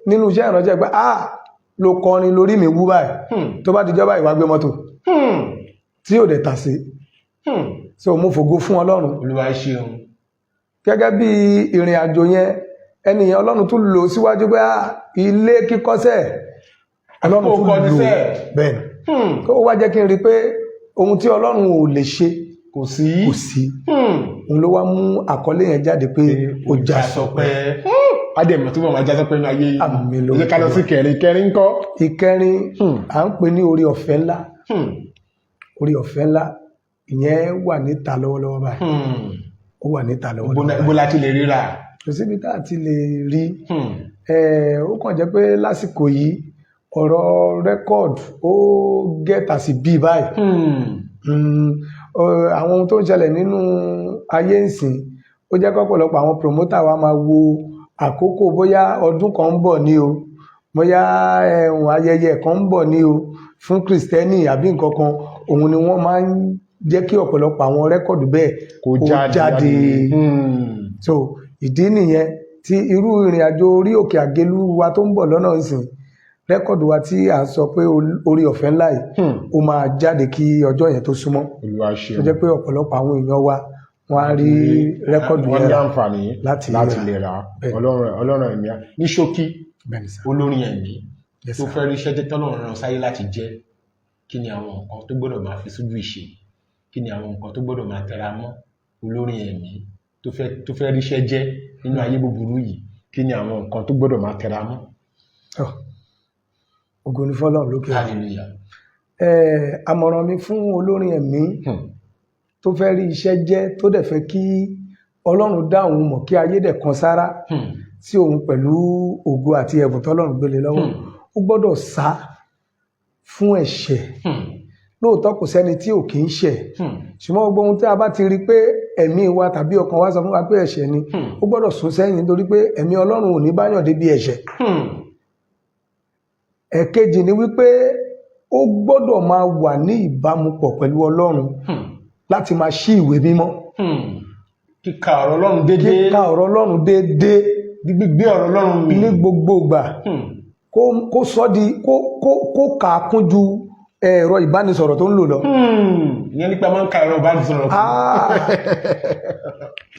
nínú iṣẹ́ ìránṣẹ́ pé ah, ló kọrin lórí mi wú báyìí, tó bá ti jọba ìwà gbé mọ́tò tí ò dẹ̀ tà sí. So mo fògo fún Ọlọ́run.
Olúwa ṣeun.
Gẹ́gẹ́ bí ìrìn àjò yẹn, ẹnìyàn Ọlọ́run tún lò síwájú pé ah, ilé kíkọ́sẹ̀ Ọlọ́run
Àkókò
tún
kọ́ni
lò.
sẹ́.
Bẹ́ẹ̀ ni. Ó wá jẹ́ kí n rí i pé ohun tí Ọlọ́run ò lè ṣe
kò sí.
Kò sí. Òun ló wá mú àkọlé yẹn jáde pé ó já
sọpẹ́. Adẹ̀mọ̀ tó bọ̀ máa já sọpẹ́ ní ayé yìí.
Àmín.
Ẹ jẹ́ ká lọ sí kẹrin. Kẹrin ńkọ́?
Ìkẹrin, à ń pè ní Orí Ọ̀fẹ́ Ńlá. Orí Ọ̀fẹ́ Ńlá ìyẹn wà níta lọ́wọ́lọ́wọ́ báyìí. Ó wà níta lọ́wọ́lọ́wọ́
Ibo
báyìí.
La ti lè ríra?
Kò síbi tá a ti lè rí. Ó kàn jẹ́ pé lásìkò yìí Ọ̀rọ̀ record ó gẹ́ta sí bí báyìí. Àwọn ohun tó ń ṣẹlẹ̀ nínú ayé ìsìn, ó jẹ́ kọ́pọ̀lọpọ̀ àwọn promoter wa máa wo àkókò, bóyá ọdún kan ń bọ̀ ní o, bóyá ẹ̀hùn ayẹyẹ kan ń bọ̀ ní o fún Kristẹni àbí nǹkan kan, òun ni wọ́n máa ń jẹ́ kí ọ̀pọ̀lọpọ̀ àwọn record bẹ́ẹ̀
kó jáde.
So ìdí nìyẹn tí irú ìrìn àjò orí òkè àgélú wa tó ń bọ̀ lọ́nà ìsìn, record wa tí à ń sọ pé orí ọ̀fẹ́ ńlá yìí, ó máa jáde kí ọjọ́ yẹn tó súnmọ́.
Olúwa ṣeun.
Tó jẹ́ pé ọ̀pọ̀lọpọ̀ àwọn èèyàn wa, wọ́n á rí record
wọ́n
yẹn
ní
rà
àǹfààní
láti
láti
rà.
lè rà.
Bẹ́ẹ̀ni.
Ọlọ́run ẹ̀mí ní ṣókí,
Bẹ́ẹ̀ni sir.
Olórin ẹ̀mí
Yes,
tó
sir.
fẹ́ ríṣẹ́ jẹ́ tọ́lọ́run rán sáyé láti jẹ́, kí ni àwọn nǹkan tó gbọ́dọ̀ máa fi sójú ìṣe? Kí ni àwọn nǹkan tó gbọ́dọ̀ máa tẹra mọ́? Olórin ẹ̀mí tó fẹ́ ríṣẹ́ jẹ́ nínú ayé búburú yìí, kí ni àwọn nǹkan tó gbọ́dọ̀ máa tẹra mọ́?
Tọ́, ògo ni fọ́lọ́run lókè ọ̀run.
Hallelujah.
Àmọ̀ràn mi fún olórin ẹ̀mí tó fẹ́ rí iṣẹ́ jẹ́, tó dẹ̀ fẹ́ kí Ọlọ́run dá òun mọ̀, kí ayé dẹ̀ kan sára sí òun pẹ̀lú ògo àti ẹ̀bùn tọ́lọ́run gbélé lọ́wọ́, ó gbọ́dọ̀ sá fún ẹ̀ṣẹ̀. Lóòótọ́, kò sẹ́ni tí ò kì í ṣẹ̀, ṣùgbọ́n gbogbo ohun tí a bá ti rí pé ẹ̀mí wa tàbí ọkàn wa sọ fún wa pé ẹ̀ṣẹ̀ ni, ó gbọ́dọ̀ sún sẹ́yìn, nítorí pé ẹ̀mí Ọlọ́run ò ní báyàn débi ẹ̀ṣẹ̀. Ẹ̀kejì ni wípé ó gbọ́dọ̀ máa wà ní ìbámu pọ̀ pẹ̀lú Ọlọ́run láti máa ṣí ìwé mímọ́.
Kíka ọ̀rọ̀ Ọlọ́run déédéé.
Kíka ọ̀rọ̀ Ọlọ́run déédéé.
Gbígbé ọ̀rọ̀ Ọlọ́run mì.
Ní gbogbo ìgbà. Kó sọ di kó kà á kún ju ẹ̀rọ ìbánisọ̀rọ̀ tó ń lò lọ.
Ìyẹn nípa máa ń ka ẹ̀rọ ìbánisọ̀rọ̀ fún.
Ah!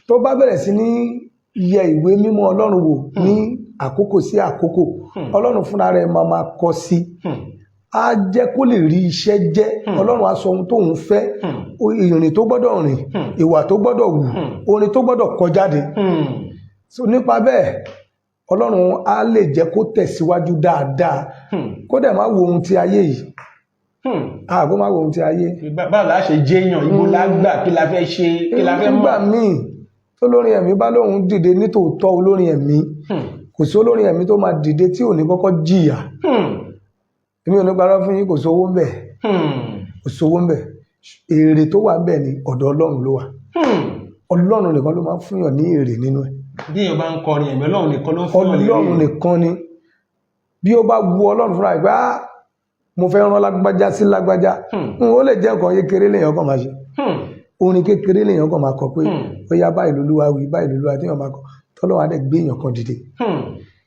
Tó bá bẹ̀rẹ̀ sí ní yẹ ìwé mímọ́ Ọlọ́run wò ní àkókò sí àkókò, Ọlọ́run fúnra rẹ̀ máa máa kọ sí, á jẹ́ kó lè rí iṣẹ́ jẹ́. Ọlọ́run á sọ ohun tóun fẹ́, ìrìn tó gbọ́dọ̀ rìn, ìwà tó gbọ́dọ̀ wù, orin tó gbọ́dọ̀ kọ jáde. So nípa bẹ́ẹ̀, Ọlọ́run á lè jẹ́ kó tẹ̀síwájú dáadáa, kó dẹ̀ má wo ohun tí ayé yìí, àgbo má wo ohun tí ayé.
Báwo la ṣe jẹ́yàn? Ibo la gbà? Kí la fẹ́ ṣe? Kí la fẹ́ mọ̀?
Nígbà míì tó lórin ẹ̀mí bá lóun dìde nítòótọ́ olórin ẹ̀mí, kò sí olórin ẹ̀mí tó máa dìde tí ò ní kọ́kọ́ jìyà. Èmi ò ní parọ́ fún yín, kò sówó ń bẹ̀, kò sówó ń bẹ̀. Èrè tó wà ń bẹ̀ ni ọ̀dọ̀ Ọlọ́run ló wà. Ọlọ́run nìkan ló máa ń fúnyàn ní èrè nínú ẹ̀.
Bí èèyàn bá ń kọrin ẹ̀mí, Ọlọ́run nìkan ló ń fún yàn.
Ọlọ́run nìkan ni. Bí ó bá wu Ọlọ́run fúnra ẹ̀ pé, "Ah, mo fẹ́ rán lágbájá sí lágbájá," ó lè jẹ́ nǹkan kékeré lèèyàn kàn máa ṣe, orin kékeré lèèyàn kàn máa kọ pé ó yá, báyìí lolúwa wí, báyìí lolúwa, téèyàn máa kọ, tọ́lọ́run á dẹ̀ gbé èèyàn kan dìde.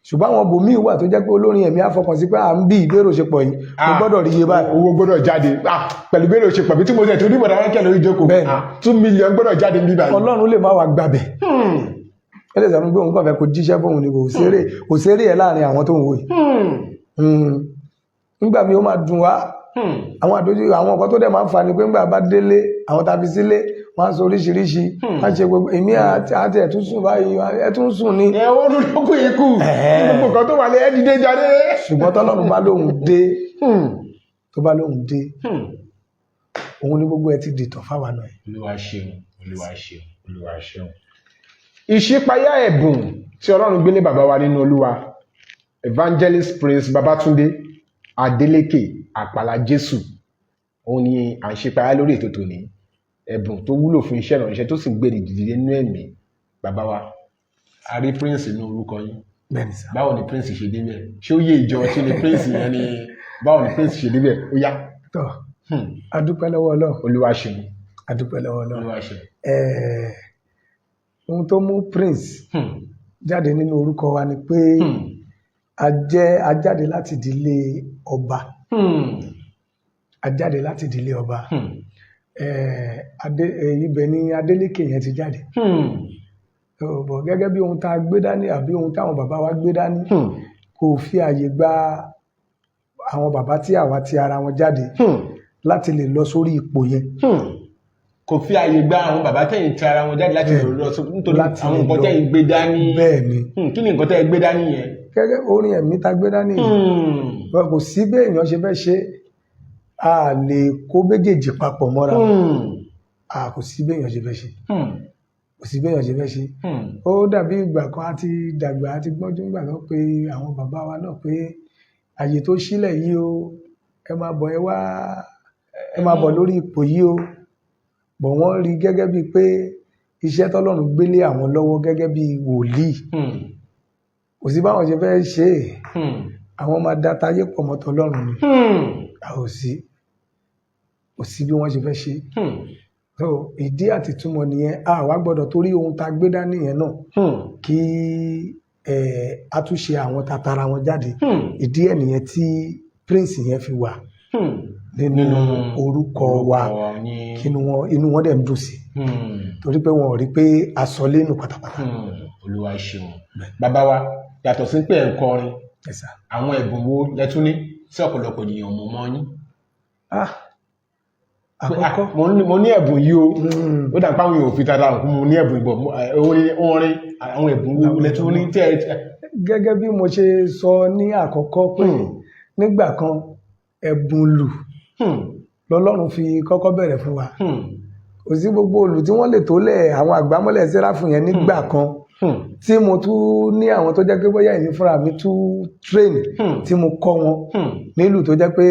Ṣùgbọ́n àwọn bòmíì wà tó jẹ́ pé olórin ẹ̀mí á fọkàn sí pé à ń bí ìbérò ṣe pọ̀ yìí, mo gbọ́dọ̀ rí iye báyìí.
Owó gbọ́dọ̀ jáde. Ah, pẹ̀lú bẹ́ẹ̀rẹ̀ ṣe pẹ̀lú tí mo tẹ̀ tó ní bọ̀dá Michael lórí ìjókòó.
Bẹ́ẹ̀ni.
2 million gbọ́dọ̀ jáde níbí báyìí.
Ọlọ́run lè má wà gbàbẹ̀. Ó lè sọ fún pé òun kàn fẹ́ kó jíṣẹ́ fóun ni, kò ṣeré, kò ṣeré ẹ̀ láàrin àwọn tó ń wò yìí. Nígbà míì ó máa dùn wá, àwọn àdójú àwọn nǹkan tó dẹ̀ máa ń fa ni pé ńgbà bá délé, àwọn tàbí sílé, wọ́n á sọ oríṣiríṣi, wọ́n á ṣe gbogbo èmi àti ẹ̀tún sùn báyìí, ẹ̀tún sùn ni.
Ẹ ó dún lókùn ikú gbogbo nǹkan tó wà lé ẹ dìde jáde.
Ṣùgbọ́n tọ́lọ́run bá lóhun dé, tó bá lóhun dé, òun ni gbogbo ẹ ti dìtàn fáwa náà.
Olúwa ṣeun, Olúwa ṣeun.
Olúwa ṣeun. Ìṣípayá ẹ̀bùn tí Ọlọ́run gbélé bàbá wa nínú Olúwa, Evangelist Prince Babatunde Adeleke Àpàlà Jésù, òun ni à ń ṣípayá lórí ètò tòní. Ẹ̀bùn tó wúlò fún iṣẹ́ ìránṣẹ́, tó sì gbé ní dìde nínú ẹ̀mí. Bàbá wa, a rí Prince nínú orúkọ yín.
Bẹ́ẹ̀ni sir.
Báwo ni Prince ṣe débẹ̀? Ṣé ó yé ìjọ tí ni Prince yẹn ni? Báwo ni Prince ṣe débẹ̀? Ó yá.
Tọ́, a dúpẹ́ lọ́wọ́ Ọlọ́run.
Olúwa ṣeun.
A dúpẹ́ lọ́wọ́ Ọlọ́run.
Olúwa ṣeun.
Ohun tó mú Prince jáde nínú orúkọ wa ni pé a jẹ́ a jáde láti ìdílé ọba. A jáde láti ìdílé ọba. Ibẹ̀ ni Adeleke yẹn ti jáde. Bọ̀ gẹ́gẹ́ bí ohun tá a gbé dání àbí ohun táwọn bàbá wa gbé dání, kò fi àyè gba àwọn bàbá tí àwa ti ara wọn jáde láti lè lọ sórí ipò yẹn.
Kò fi àyè gba àwọn bàbá tẹ̀yìn ti ara wọn jáde láti lè lọ nítorí
Láti
àwọn
lè
nǹkan
lọ.
tẹ̀yìn gbé dání.
Bẹ́ẹ̀ ni.
Kí ni nǹkan tẹ̀yìn gbé dání yẹn?
Gẹ́gẹ́ orin ẹ̀mí tá a gbé dání yìí, kò sí bí èèyàn ṣe fẹ́ ṣe, a lè kó méjèèjì papọ̀ mọ́ra. A kò sí bí èèyàn ṣe fẹ́ ṣe, kò sí bí èèyàn ṣe fẹ́ ṣe. Ó dàbí ìgbà kan, a ti dàgbà, a ti gbọ́njú, ìgbà kan pé àwọn bàbá wa náà pé Àyè tó sílẹ̀ yìí o, ẹ máa bọ̀, ẹ wá, ẹ máa bọ̀ lórí ipò yìí o. Bọ̀ wọ́n rí gẹ́gẹ́ bíi pé iṣẹ́ tọ́lọ́run gbélé àwọn lọ́wọ́ gẹ́gẹ́ bíi wòlíì, kò sí báwọn ṣe fẹ́ ṣe é, àwọn máa da tayé pọ̀ mọ́ tọlọ́run ni. A ò sí, kò sí bí wọ́n ṣe fẹ́ ṣe é. So ìdí àti túmọ̀ nìyẹn. A wá gbọ́dọ̀ torí ohun tá a gbé dání yẹn náà kí a tún ṣe àwọn tatara wọn jáde. Ìdí ẹ̀ nìyẹn tí Prince yẹn fi wà nínú orúkọ wa, kí inú wọn dẹ̀ ń dùn sí, torí pé wọn ò rí pé aṣọ lẹ́nu pátápátá.
Olúwa ṣeun, bàbá wa. Yàtọ̀ sí pé ẹ̀ ń kọrin,
Yes, sir.
àwọn ẹ̀bùn wo lẹ tún ní sí ọ̀pọ̀lọpọ̀ ènìyàn mọ̀ mọ́ yín?
Ah,
Pé, ah,
àkọ́kọ́,
mo ní ẹ̀bùn yìí o, ó dà pé àwọn èèyàn ò fi tara hàn pé mo ní ẹ̀bùn ìbọ̀ orin. Àwọn ẹ̀bùn wo lẹ tún ní tẹ́ ẹ?
Gẹ́gẹ́ bí mo ṣe sọ ní àkọ́kọ́ pé nígbà kan, ẹ̀bùn lù lọ́lọ́run fi kọ́kọ́ bẹ̀rẹ̀ fún wa. Kò sí gbogbo olù tí wọ́n lè tó lẹ̀ àwọn àgbámọ́lẹ̀ sẹ́ráfù yẹn nígbà kan, tí mo tún ní àwọn tó jẹ́ pé bóyá èmi fúnra mi tún train, tí mo kọ́ wọn nílùú, tó jẹ́ pé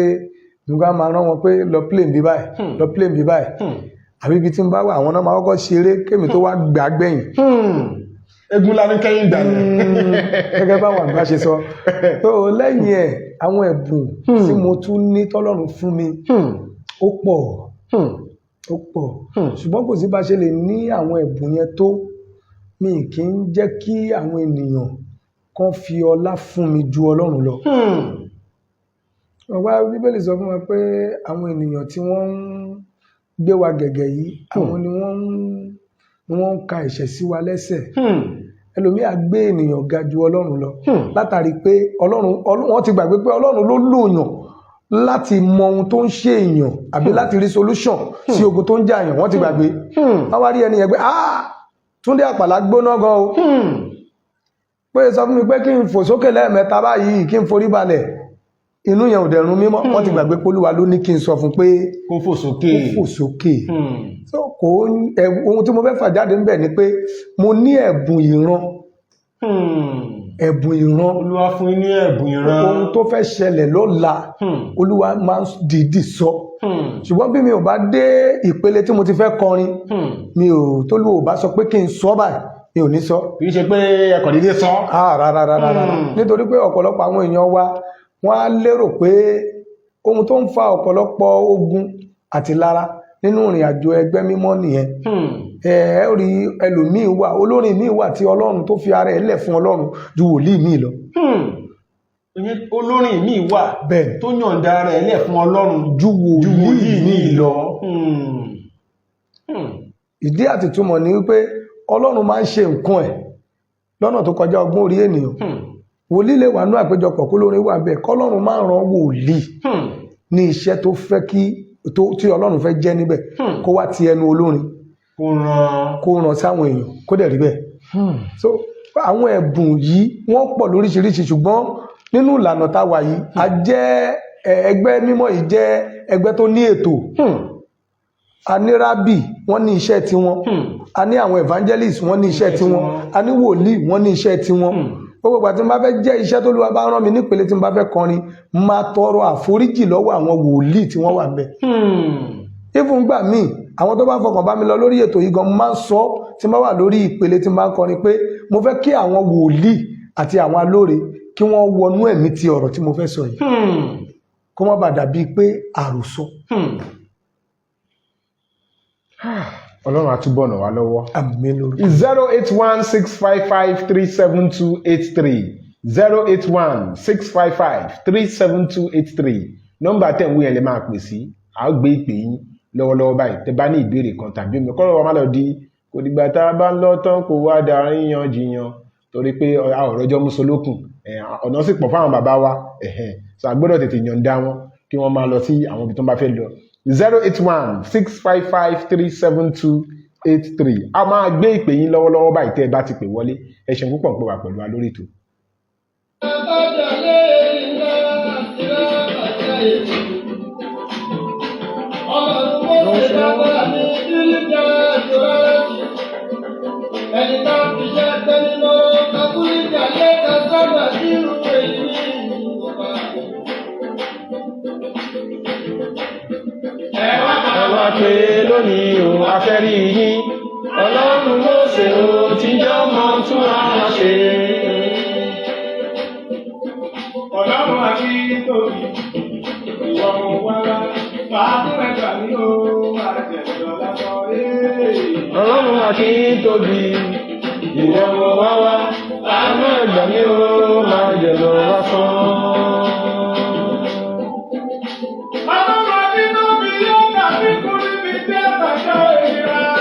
nígbà máa rán wọn pé lọ play bí báyìí, lọ play bí báyìí, àbí ibi tí ń bá wà, àwọn náà máa kọ́kọ́ ṣeré kémi tó wá gbà gbẹ̀yìn.
Egun la ní kẹ́yìn gbà yẹn.
Gẹ́gẹ́ báwọn àgbà ṣe sọ tó lẹ́yìn ẹ̀, àwọn ẹ̀bùn tí mo tún ní tọ́lọ́run fún mi, ó pọ̀, ó pọ̀. Ṣùgbọ́n kò sí bá ṣe lè ní àwọn ẹ̀bùn yẹn tó, mi kì í jẹ́ kí àwọn ènìyàn kan fi ọlá fún mi ju Ọlọ́run lọ. Ọ̀pá Bíbélì sọ fún wa pé àwọn ènìyàn tí wọ́n ń gbé wa gẹ̀gẹ̀ yìí, àwọn ni wọ́n ń ka ẹ̀ṣẹ̀ sí wa lẹ́sẹ̀. Ẹlòmíà gbé ènìyàn ga ju Ọlọ́run lọ, látàrí pé Ọlọ́run, wọ́n ti gbàgbé pé Ọlọ́run ló lòyàn láti mọ ohun tó ń ṣe èèyàn àbí láti rí solution sí ogun tó ń jà èèyàn. Wọ́n ti gbàgbé. Wọ́n wá rí ẹni yẹn pé, "Ah, Túndé Àpàlà gbóná gan o, pé sọ fún mi pé kí n fò sókè lẹ́ẹ̀mẹ́ta báyìí, kí n forí balẹ̀." Inú yẹn ò dẹ̀rùn mímọ́. Wọ́n ti gbàgbé pé Olúwa ló ní kí n sọ fún pé
kó fò sókè.
Kó fò sókè. So kò ohun tí mo fẹ́ fà jáde ńbẹ̀ ni pé mo ní ẹ̀bùn ìran. Ẹ̀bùn ìran.
Olúwa fún yín ní ẹ̀bùn ìran.
Ohun tó fẹ́ ṣẹlẹ̀ lọ́la, Olúwa máa ń dìídì sọ. Ṣùgbọ́n bí mi ò bá dé ìpele tí mo ti fẹ́ kọrin, mi ò tólú ò bá sọ pé kí n sọ báyìí, mi ò ní sọ.
Kì í ṣe pé ẹ kàn déédéé sọ.
Ah, rárá, rárá, rárá. Nítorí pé ọ̀pọ̀lọpọ̀ àwọn èèyàn wa, wọ́n á lérò pé ohun tó ń fa ọ̀pọ̀lọpọ̀ ogun àti lára nínú ìrìn àjò ẹgbẹ́ mímọ́ nìyẹn. Ẹ ẹ rí ẹlòmíín wà, olórin míín wà tí Ọlọ́run tó fi ara ẹ̀ lẹ̀ fún Ọlọ́run ju wòlíì míì lọ.
Ìyẹn olórin míì wà
Bẹ́ẹ̀.
tó yọ̀ǹda ara ẹ̀ lẹ̀ fún Ọlọ́run
ju
ju
wòlíì míì lọ. Ìdí àti túmọ̀ ni wípé Ọlọ́run máa ń ṣe nǹkan ẹ̀ lọ́nà tó kọjá ọgbọ́n orí ènìyàn. Wòlíì lè wà ní àpéjọpọ̀, kó lórin wà bẹ́ẹ̀, kọ́lọ́run máa ràn wòlíì ní iṣẹ́ tó fẹ́ kí tó tí Ọlọ́run fẹ́ jẹ́ níbẹ̀, kó wá ti ẹnu olórin
kó ràn
kó ràn sáwọn èèyàn, kó dẹ̀ rí bẹ́ẹ̀. So àwọn ẹ̀bùn yìí, wọ́n pọ̀ lóríṣiríṣi, ṣùgbọ́n nínú ìlànà tá a wà yìí, a jẹ́ ẹgbẹ́ mímọ́ yìí jẹ́ ẹgbẹ́ tó ní ètò. A ní rábì, wọ́n ní iṣẹ́ tiwọn. A ní àwọn evangelist, wọ́n ní iṣẹ́ tiwọn. A ní wòlíì, wọ́n ní iṣẹ́ tiwọn. Gbogbo ìgbà tí n bá fẹ́ jẹ́ iṣẹ́ tó Olúwa bá rán mi nípele tí n bá fẹ́ kọrin, máa tọrọ àforíjì lọ́wọ́ àwọn wòlíì tí wọ́n wà ńbẹ̀. Even gbà míì, àwọn tó bá fọkàn bá mi lọ lórí ètò yìí gan máa ń sọ, tí n bá wà lórí ìpele tí n bá ń kọrin, pé mo fẹ́ kí àwọn wòlíì àti àwọn alóore kí wọ́n wọnú ẹ̀mí ti ọ̀rọ̀ tí mo fẹ́ sọ yìí, kó má bàa dàbí pé àròsọ.
Ọlọ́run á túbọ̀ ràn wá lọ́wọ́.
Àmín lórúkọ.
08165537283, 08165537283, nọ́mbà tẹ̀ ń wí yẹn lè máa pè sí. À ó gbé ìpè yín lọ́wọ́lọ́wọ́ báyìí tẹ́ bá ní ìbéèrè kan tàbí omi. Kọ́rọ̀ wa má lọ di kò dìgbà tá a bá ń lọ tán kó wá darí yan jiyàn, torí pé a ò rọjọ́ mùsùlùkùn, ọ̀nà sì pọ̀ fáwọn bàbá wa ẹ̀hẹ̀n. So a gbọ́dọ̀ tètè yọ̀ǹda wọn kí wọ́n máa lọ sí àwọn ibi tó ń bá fẹ́ lọ. 08165537283, a máa gbé ìpè yín lọ́wọ́lọ́wọ́ báyìí tẹ́ ẹ bá ti pè wọlé. Ẹ ṣeun púpọ̀ pé wà pẹ̀lú wa lórí ètò.
Ẹni tá a fi ṣe tẹ́ni lọ́wọ́, kakúlíjà lẹ́ka sábà sírù èyí ní ìlú.
pé lónìí o, a fẹ́ rí yín. Ọlọ́run Mósè o, tí ń jẹ́ ọmọ tún ara ṣe.
Ọlọ́run Akíntóbi, ìwọ mo wá wá, fàánú ẹgbà mi ó, máa jẹ̀dọ̀ lásán ee.
Ọlọ́run Akíntóbi, ìwọ mo wá wá, àánú ẹ̀gbà mi ó, máa jẹ̀lọ lásán.
Ọlọ́run Akíntóbi yóò dàbí kú níbi tí àtàkà ènìyàn.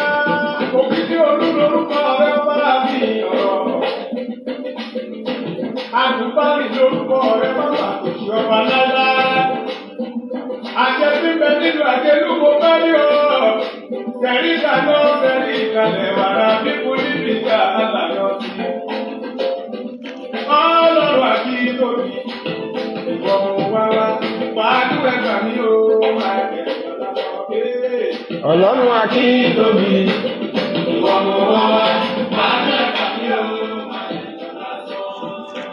Òkìkí olú lorúkọ rẹ bá mi ọ̀rọ̀. Àgùnbánì lorúkọ rẹ bàbá kò sí ọba láíláí. Àjẹ bíbẹ nínú àjẹlú mo fẹ́ rí ọ. Tẹ̀rí ìdáná tẹ̀rí ìkàlẹ̀ wàrà bíbu níbi ìjà àlàyé sí. Ọlọ́run Akíntóbi, ìwọ mo wá wá, fàánú ẹgbà mi ó, máa jẹ ọ̀la ọ̀kẹ́.
Ọlọ́run Akíntóbi,
Ìwọ mo wá wá, fàánú ẹgbà mi ó, máa jẹ ọ̀la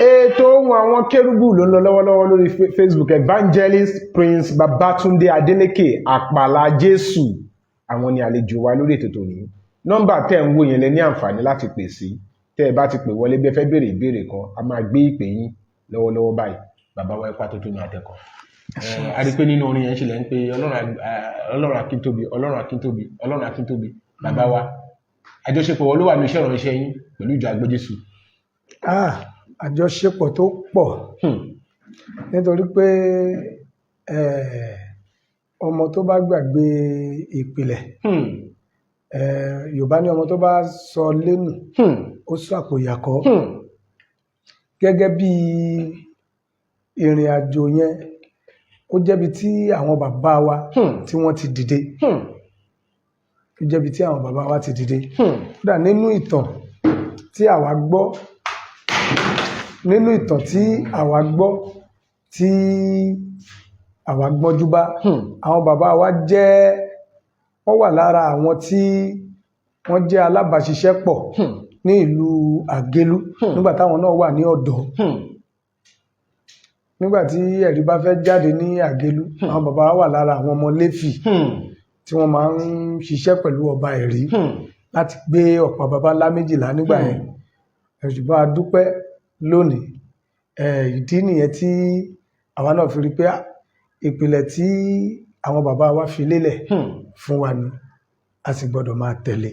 Ètò ohun àwọn kérúbù ló ń lọ lọ́wọ́lọ́wọ́ lórí Facebook. Evangelist Prince Babatunde Adeleke Àpàlà Jésù, àwọn ni àlejò wa lórí ètò tòní. Nọ́mbà tẹ́ ń wò yẹn lẹ ní àǹfààní láti pè sí. Tẹ́ ẹ bá ti pè wọlé, bí ẹ fẹ́ béèrè ìbéèrè kan, a máa gbé ìpè yín lọ́wọ́lọ́wọ́ báyìí. Bàbá wa, ipa tó tó ní àtẹkọ. A rí i pé nínú orin yẹn ṣe lẹ́ ń pe Ọlọ́run, Ọlọ́run Akíntóbi, Ọlọ́run Akíntóbi, Ọlọ́run Akíntóbi. Bàbá wa, àjọṣepọ̀ wo ló wà ní iṣẹ́ ìránṣẹ́ yín pẹ̀lú ìjọ Agbẹ́jésù?
Ah, àjọṣepọ̀ tó pọ̀, nítorí pé ọmọ tó bá gbàgbé ìpìlẹ̀, Yorùbá ní ọmọ tó bá sọ lẹ́nu, ó sọ àpò ìyàkọ́. Gẹ́gẹ́ bí ìrìn àjò yẹn, ó jẹ́bi tí àwọn bàbá wa tí wọ́n ti dìde. Ó jẹ́bi tí àwọn bàbá wa ti dìde. Kódà nínú ìtàn tí àwa gbọ́, nínú ìtàn tí àwa gbọ́, tí àwa gbọ́njú bá, àwọn bàbá wa jẹ́, wọ́n wà lára àwọn tí wọ́n jẹ́ alábàáṣiṣẹ́pọ̀ ní ìlú Àgélú nígbà táwọn náà wà ní ọ̀dọ́. Nígbà tí ẹ̀rí bá fẹ́ jáde ní Àgélú, àwọn bàbá wa wà lára àwọn ọmọ Léfì tí wọ́n máa ń ṣiṣẹ́ pẹ̀lú ọba ẹ̀rí láti gbé ọ̀pá baba ńlá 12 nígbà yẹn. Ṣùgbọ́n a dúpẹ́ lónìí. Ìdí nìyẹn tí àwa náà fi rí pé ìpìlẹ̀ tí àwọn bàbá wa fi lélẹ̀ fún wa ni a sì gbọ́dọ̀ máa tẹ̀lé.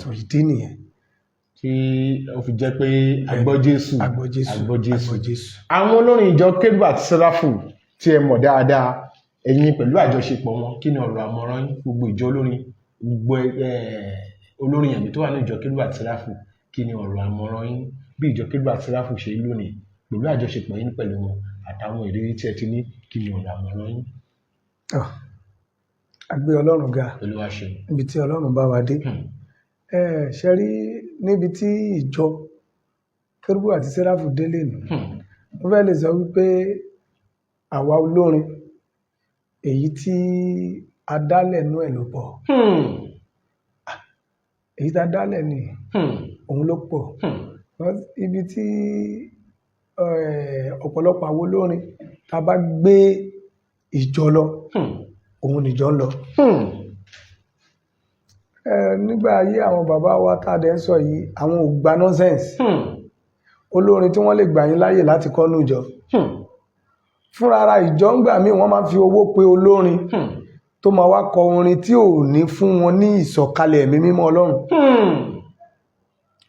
So ìdí nìyẹn.
Tí ó fi jẹ́ pé Agbọ́ Jésù.
Agbọ́ Jésù.
Agbọ́ Jésù.
Agbọ́ Jésù.
Àwọn olórin ìjọ Kérúbù àti Séráfù tí ẹ mọ̀ dáadáa, ẹ̀yin
pẹ̀lú àjọṣepọ̀ wọn, kí ni ọ̀rọ̀ àmọ̀ràn yín, gbogbo ìjọ olórin, gbogbo olórin ẹ̀mí tó wà ní ìjọ Kérúbù àti Séráfù, kí ni ọ̀rọ̀ àmọ̀ràn yín bí ìjọ Kérúbù àti Séráfù ṣe rí lónìí pẹ̀lú àjọṣepọ̀ yín pẹ̀lú wọn àtàwọn ìrírí tí ẹ ti ní, kí ni ọ̀rọ̀ àmọ̀ràn yín?
Ah, a gbé Ọlọ́run ga.
Olúwa ṣeun.
Níbi tí Ọlọ́run bá wa dé. Ẹ ṣe rí níbi tí ìjọ Kérúbù àti Séráfù délé nù, mo fẹ́ lè sọ wípé àwa olórin, èyí tí a dálẹ̀ nú ẹ̀ ló pọ̀. Èyí tí a dálẹ̀ ni òun ló pọ̀. Because ibi tí ọ̀pọ̀lọpọ̀ àwọn olórin tá a bá gbé ìjọ lọ, òun nìjọ ń lọ. Nígbà ayé àwọn bàbá wa tá a dẹ̀ ń sọ yìí, àwọn ò gba nonsense. Olórin tí wọ́n lè gbà yín láyè láti kọ́ nù ìjọ, fúnra ara ìjọ ń gbà míì, wọ́n máa ń fi owó pe olórin tó máa wá kọ orin tí ò ní fún wọn ní ìsọ̀kalẹ̀ ẹ̀mí mímọ́ Ọlọ́run.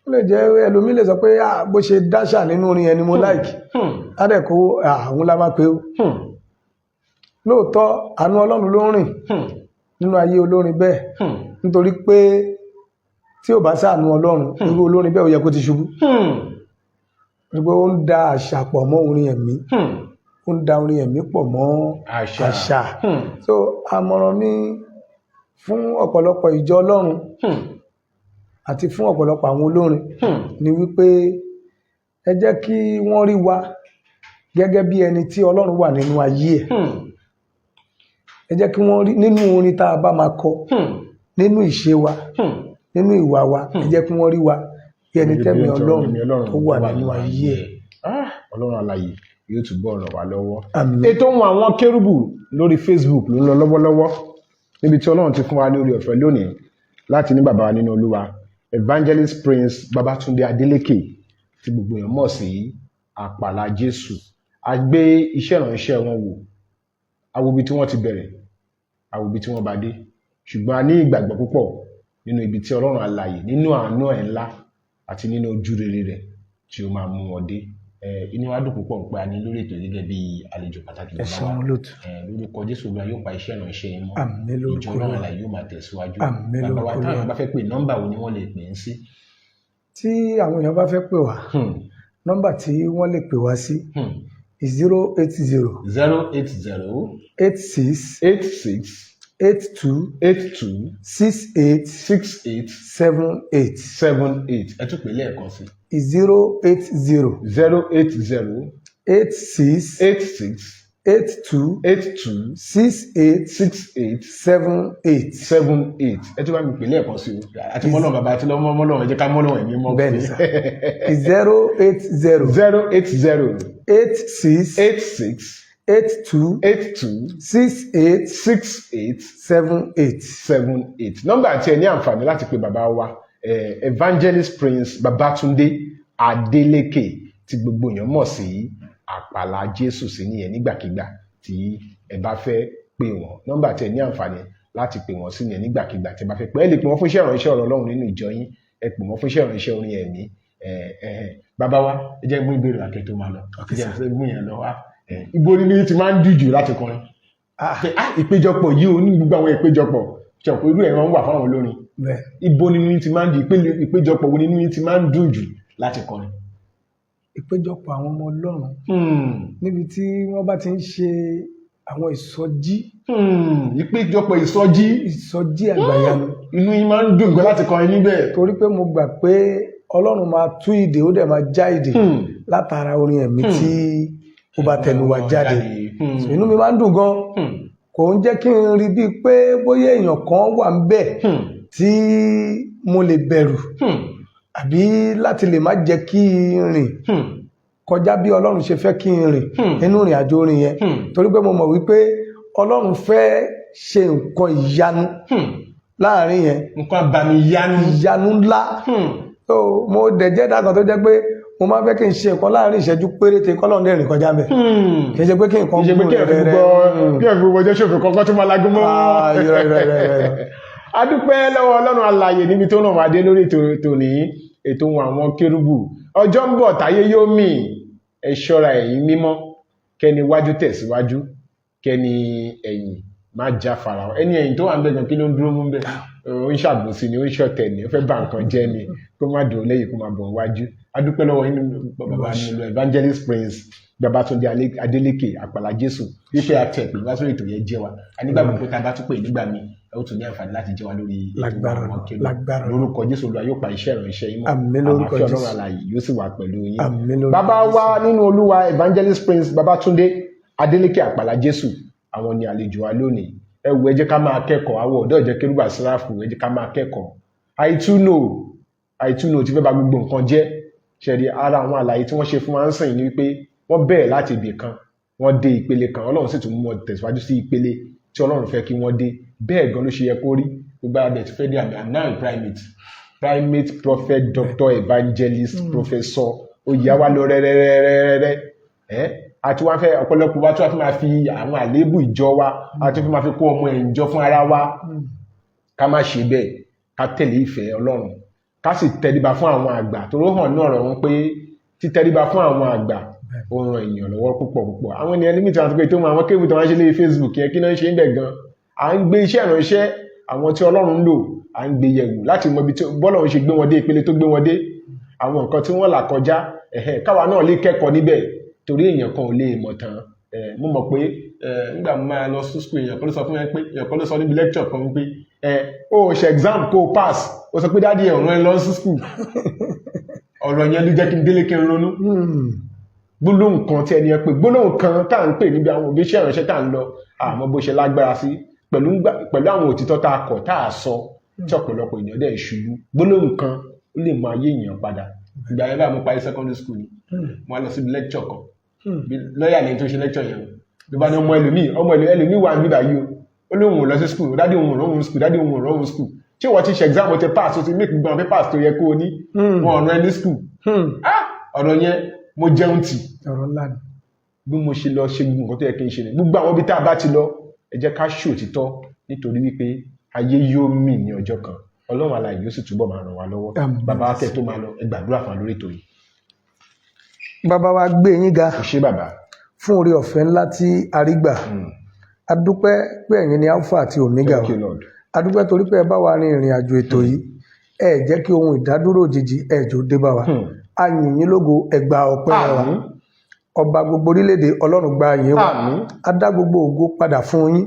Ó lè jẹ́ ẹlòmíì lè sọ pé, "Ah, bó ṣe dáṣà nínú orin yẹn ni mo like." Ládẹ̀ kó àwọn la máa pe ó. Lóòótọ́, àánú Ọlọ́run ló ń rìn nínú ayé olórin bẹ́ẹ̀, nítorí pé tí ò bá ṣàánú Ọlọ́run, irú olórin bẹ́ẹ̀, ó yẹ kó ti ṣubú. Wípé ó ń da àṣà pọ̀ mọ́ orin ẹ̀mí, ó ń da orin ẹ̀mí pọ̀ mọ́
àṣà.
Àṣà. So àmọ̀ràn mi fún ọ̀pọ̀lọpọ̀ ìjọ Ọlọ́run àti fún ọ̀pọ̀lọpọ̀ àwọn olórin ni wípé ẹ jẹ́ kí wọ́n rí wa gẹ́gẹ́ bí ẹni tí Ọlọ́run wà nínú ayé ẹ̀. Ẹ jẹ́ kí wọ́n rí nínú orin tá a bá máa kọ, nínú ìṣe wa, nínú ìwà wa, ẹ jẹ́ kí wọ́n rí wa bí ẹni tẹ́mi Ọlọ́run tó wà nínú ayé ẹ̀.
Ah, Ọlọ́run alààyè yóò túbọ̀ ràn wá lọ́wọ́.
Àmín.
Ètò ohun àwọn kérúbù lórí Facebook ló ń lọ lọ́wọ́lọ́wọ́. Níbi tí Ọlọ́run ti fún wa ní orí ọ̀fẹ́ lónìí láti ní bàbá wa nínú Olúwa, Evangelist Prince Babatunde Adeleke, tí gbogbo èèyàn mọ̀ sí Àpàlà Jésù. A gbé iṣẹ́ ìránṣẹ́ wọn wò, a wo ibi tí wọ́n ti bẹ̀rẹ̀, a wo ibi tí wọ́n bá dé, ṣùgbọ́n a ní ìgbàgbọ́ púpọ̀ nínú ibi tí Ọlọ́run alààyè, nínú àánú ẹ̀ ńlá àti nínú ojú rere rẹ̀ tí ó máa mú wọn dé. Inú wa dùn púpọ̀ pé a ní lórí ètò gẹ́gẹ́ bí àlejò pàtàkì.
Ẹ
Bàbá
ṣeun
wa.
olóòtú.
Lórúkọ Jésù, Olúwa yóò pa iṣẹ́ ìránṣẹ́ yín mọ́.
Àmín
Ìjọ
lórúkọ
Ọlọ́run
Olúwa.
alààyè yóò máa tẹ̀síwájú.
Àmín
Bàbá wa,
lórúkọ
táwọn
Olúwa.
bá fẹ́ pè, nọ́mbà wo ni wọ́n lè pè ń sí?
Tí àwọn èèyàn bá fẹ́ pè wá, nọ́mbà tí wọ́n lè pè wá sí 080
080
86
86
82
82
68
68
78.
78.
Ẹ tún pè lẹ́ẹ̀kan sí.
080
080
86
86
82
82
68
68
78.
78.
Ẹ tún bá mi pè lẹ́ẹ̀kan sí o. Àti mọ́lọ́run bàbá àti lọ́mọ, mọ́lọ́run, ẹ jẹ́ ká mọ́lọ́run ẹ̀mí mọ́.
Bẹ́ẹ̀ni sà, 080
080
86
86
82
82
68
68
78.
78. Nọ́mbà tí ẹ ní àǹfààní láti pe bàbá wa, Evangelist Prince Babatunde Adeleke, tí gbogbo èèyàn mọ̀ sí Àpàlà Jésù sí nìyẹn, nígbàkigbà tí ẹ bá fẹ́ pè wọ́n. Nọ́mbà tí ẹ ní àǹfààní láti pè wọ́n sí nìyẹn, nígbàkigbà tí ẹ bá fẹ́ pè. Ẹ lè pè wọ́n fún iṣẹ́ ìránṣẹ́ ọ̀rọ̀ Ọlọ́run nínú ìjọ yín, ẹ pè wọ́n fún iṣẹ́ ìránṣẹ́ orin ẹ̀mí. ẹ ẹ bàbá wa,
Ẹ jẹ́ mú ìbéèrè àkẹ́ tó máa lọ. Ẹ jẹ́
Sir.
mú yẹn lọ wá. Ibo ni ní ti máa ń dùn jù láti kọrin? Pé, ìpéjọpọ̀ yìí ò ní gbogbo àwọn ìpéjọpọ̀ ṣọ̀pọ̀ irú ẹ̀ máa ń wà fáwọn olórin.
Bẹ́ẹ̀.
Ibo ni ní ti máa ń dùn, ìpéjọpọ̀ wo ni ní ti máa ń dùn jù láti kọrin?
Ìpéjọpọ̀ àwọn ọmọ Ọlọ́run, níbi tí wọ́n bá ti ń ṣe àwọn ìsọjí.
Ìpéjọpọ̀ ìsọjí.
Ìsọjí àgbàyanu.
Inú yín máa ń dùn gan láti kọrin níbẹ̀.
Torí pé mo gbà pé Ọlọ́run máa tú ìdè, ó dẹ̀ máa já ìdè látara orin ẹ̀mí tí ó bá tẹnu wa jáde. So, inú mi máa ń dùn gan. Kò ń jẹ́ kí n rí bíi pé bóyá èèyàn kan wà ń bẹ̀ tí mo lè bẹ̀rù àbí láti lè má jẹ́ kí n rìn kọjá bí Ọlọ́run ṣe fẹ́ kí n rìn nínú ìrìn àjò orin yẹn, torí pé mo mọ̀ wípé Ọlọ́run fẹ́ ṣe nǹkan ìyanu láàrin yẹn.
Nǹkan àbàmì ìyanu.
Ìyanu ńlá. So mo dẹ̀ jẹ́ dàgbà tó jẹ́ pé mo máa ń fẹ́ kí n ṣe nǹkan láàrin ìṣẹ́jú péréte, kọ́lọ́run dẹ̀ rìn kọjá mẹ́. Kì í ṣe pé kí nǹkan
Kì í ṣe pé
gùn
kí ẹ fi
rẹ̀rẹ̀.
gbogbo kí ẹ fi gbogbo ọjọ́ ṣòfò kọ́kọ́ tó máa lágún mọ́.
Ah, irọ́, irọ́, irọ́, irọ́, irọ́.
A dúpẹ́ lọ́wọ́ Ọlọ́run alààyè níbi tó ràn wá dé lórí ètò tòní, ètò ohun àwọn kérúbù. Ọjọ́ ń bọ̀ táyé yóò mì. Ẹ ṣọ́ra ẹ̀yin mímọ́, kẹ́ni wájú tẹ̀síwájú, kẹ́ni ẹ̀yìn má jáfara. Ẹni ẹ̀yìn tó wà ń bẹ̀ gan, kí ló ń dúró mú bẹ̀? Ó ń ṣàbòsí ni, ó ń ṣọ̀tẹ̀ ni, ó fẹ́ bà nǹkan jẹ́ ni. Kó má dúró lẹ́yìn, kó má bọ̀ wájú. A dúpẹ́ lọ́wọ́ yín, bàbá mi lọ, Evangelist Prince Babatunde Adeleke Àpàlà Jésù, wípé a tẹ̀ pé wá sórí ètò yẹn jẹ́ wa. A nígbàgbọ́ pé tá a bá tún pè nígbà míì, ẹ ó tún ní àǹfààní láti jẹ́ wa lórí ètò
Lágbára
àwọn
Ọlọ́run,
kérúbù.
lágbára Ọlọ́run.
Lórúkọ Jésù, Olúwa yóò pa iṣẹ́ ìránṣẹ́ yín mọ́.
Àmín lórúkọ
Àlàáfíà Ọlọ́run
Jésù.
alààyè yóò sì wà pẹ̀lú yín.
Àmín lórúkọ
Bàbá
Jésù.
wa nínú Olúwa, Evangelist Prince Babatunde Adeleke Àpàlà Jésù, àwọn ni àlejò wa lónìí. Ẹ wò, ẹ jẹ́ ká máa kẹ́kọ̀ọ́. Àwọn ọ̀dọ́ ìjọ kérúbù àti séráfù, ẹ jẹ́ ká máa kẹ́kọ̀ọ́. I too know ti fẹ́ bà gbogbo nǹkan jẹ́. Ṣẹ̀rí ara àwọn àlàyé tí wọ́n ṣe fún wa ń sìn ni wípé wọ́n bẹ̀rẹ̀ láti ibì kan, wọ́n dé ìpele kan, Ọlọ́run sì tún mú wọn tẹ̀síwájú sí ìpele tí Ọlọ́run fẹ́ kí wọ́n dé. Bẹ́ẹ̀ gan ló ṣe yẹ kó rí. Gbogbo ara bẹ̀ tí fẹ́ dé àmì. I'm now a primate prophet, doctor, evangelist, professor. Oyè wa lọ rẹ́rẹ́rẹ́rẹ́rẹ́ ẹ́. Àti wọ́n fẹ́ ọ̀pọ̀lọpọ̀ wa tí wọ́n fi máa fi àwọn àléébù ìjọ wa àti fi máa fi kó ọmọ ìjọ fún ara wa. Ká má ṣe bẹ́ẹ̀. Ká tẹ̀lé ìfẹ́ Ọlọ́run, ká sì tẹríba fún àwọn àgbà, tó ló hàn ní ọ̀rọ̀ wọn pé títẹríba fún àwọn àgbà, ó ran èèyàn lọ́wọ́ púpọ̀ púpọ̀. Àwọn ènìyàn níbi tí wọ́n ti pé tó mọ àwọn kébù tó wọ́n ṣe lórí Facebook yẹn, kí náà ṣe ń bẹ̀ gan? À ń gbé iṣẹ́ ìránṣẹ́ àwọn tí Ọlọ́run ń lò, à ń gbé yẹ̀wò láti mọ ibi tí bọ́lọ́run ṣe gbé wọn dé, ìpele tó gbé wọn dé, àwọn nǹkan tí wọ́n là kọjá, ẹ̀hẹ́n, káwa náà lè kẹ́kọ̀ọ́ níbẹ̀, torí èèyàn kan ò lè mọ̀ tán. Mo mọ̀ pé nígbà mo máa lọ sí school, èèyàn kan ló sọ fún mi pé, èèyàn kan ló sọ níbi lecture kan wípé ó ṣe exam kó o pass, ó sọ pé daddy ẹ̀ ọ̀run ẹ lọ sí school. Ọ̀rọ̀ yẹn ló jẹ́ kí n délé kí n ronú. Gbólóhùn kan tí ẹni yẹn pé, gbólóhùn kan tá à ń pè níbi àwọn òbí iṣẹ́ ìránṣẹ́ tá à ń lọ, àmọ́ bó ṣe lágbára sí pẹ̀lú àwọn òtítọ́ tá a kọ̀ tá a sọ tí ọ̀pọ̀lọpọ̀ èèyàn dẹ̀ ṣubú. Gbólóhùn kan, ó lè mọ ayé èèyàn padà. Ìgbà yẹn báyìí, mo parí secondary school ni mo wá lọ síbi lecture kan. Bí lọ́ọ̀yà lẹ́yìn tó ṣe lecture yẹn o, ló bá ní ọmọ ẹlòmíì, ọmọ ẹlòmíì wà níbà yìí o. Ó lóun ò lọ sí school, daddy òun ò rán òun school, daddy òun ò rán òun school. Ṣé wọ́n ti ṣe exam, o ti pass, o ti make gbogbo àwọn papers tó yẹ kó o ní, wọn ò rán ẹ ní school? Ah, ọ̀rọ̀ yẹn, mo jẹun tì.
Ọ̀rọ̀ ńlá ni.
Bí mo ṣe lọ ṣe gbogbo nǹkan tó yẹ kí n ṣe ni. Gbogbo àwọn ibi tá a bá ti lọ, ẹ jẹ́ ká ṣòtítọ́, nítorí wípé ayé yóò mì ní ọjọ́ kan. Ọlọ́run alààyè yóò sì túbọ̀ máa ràn wá lọ́wọ́.
Àmín.
Bàbá wa, kẹ́ tó máa lọ, ẹ gbàdúrà fún wa lórí ètò yìí.
Bàbá wa, gbé yín ga
Kò ṣe, bàbá.
fún oore ọ̀fẹ́ ńlá tí a rí gbà. A dúpẹ́ pé ẹ̀yin ni Alpha àti Omega
Thank
wa.
you, Lord.
A dúpẹ́ torí pé ẹ bá wa rin ìrìn àjò ètò yìí. Ẹ jẹ́ kí ohun ìdádúró òjijì ẹ jò dé bá wa. A yìn yín lógo, ẹ gba ọpẹ́ wa.
Àmín.
Ọba gbogbo orílẹ̀-èdè, Ọlọ́run, gba yín wa.
Àmín.
A dá gbogbo ògo padà fún yín,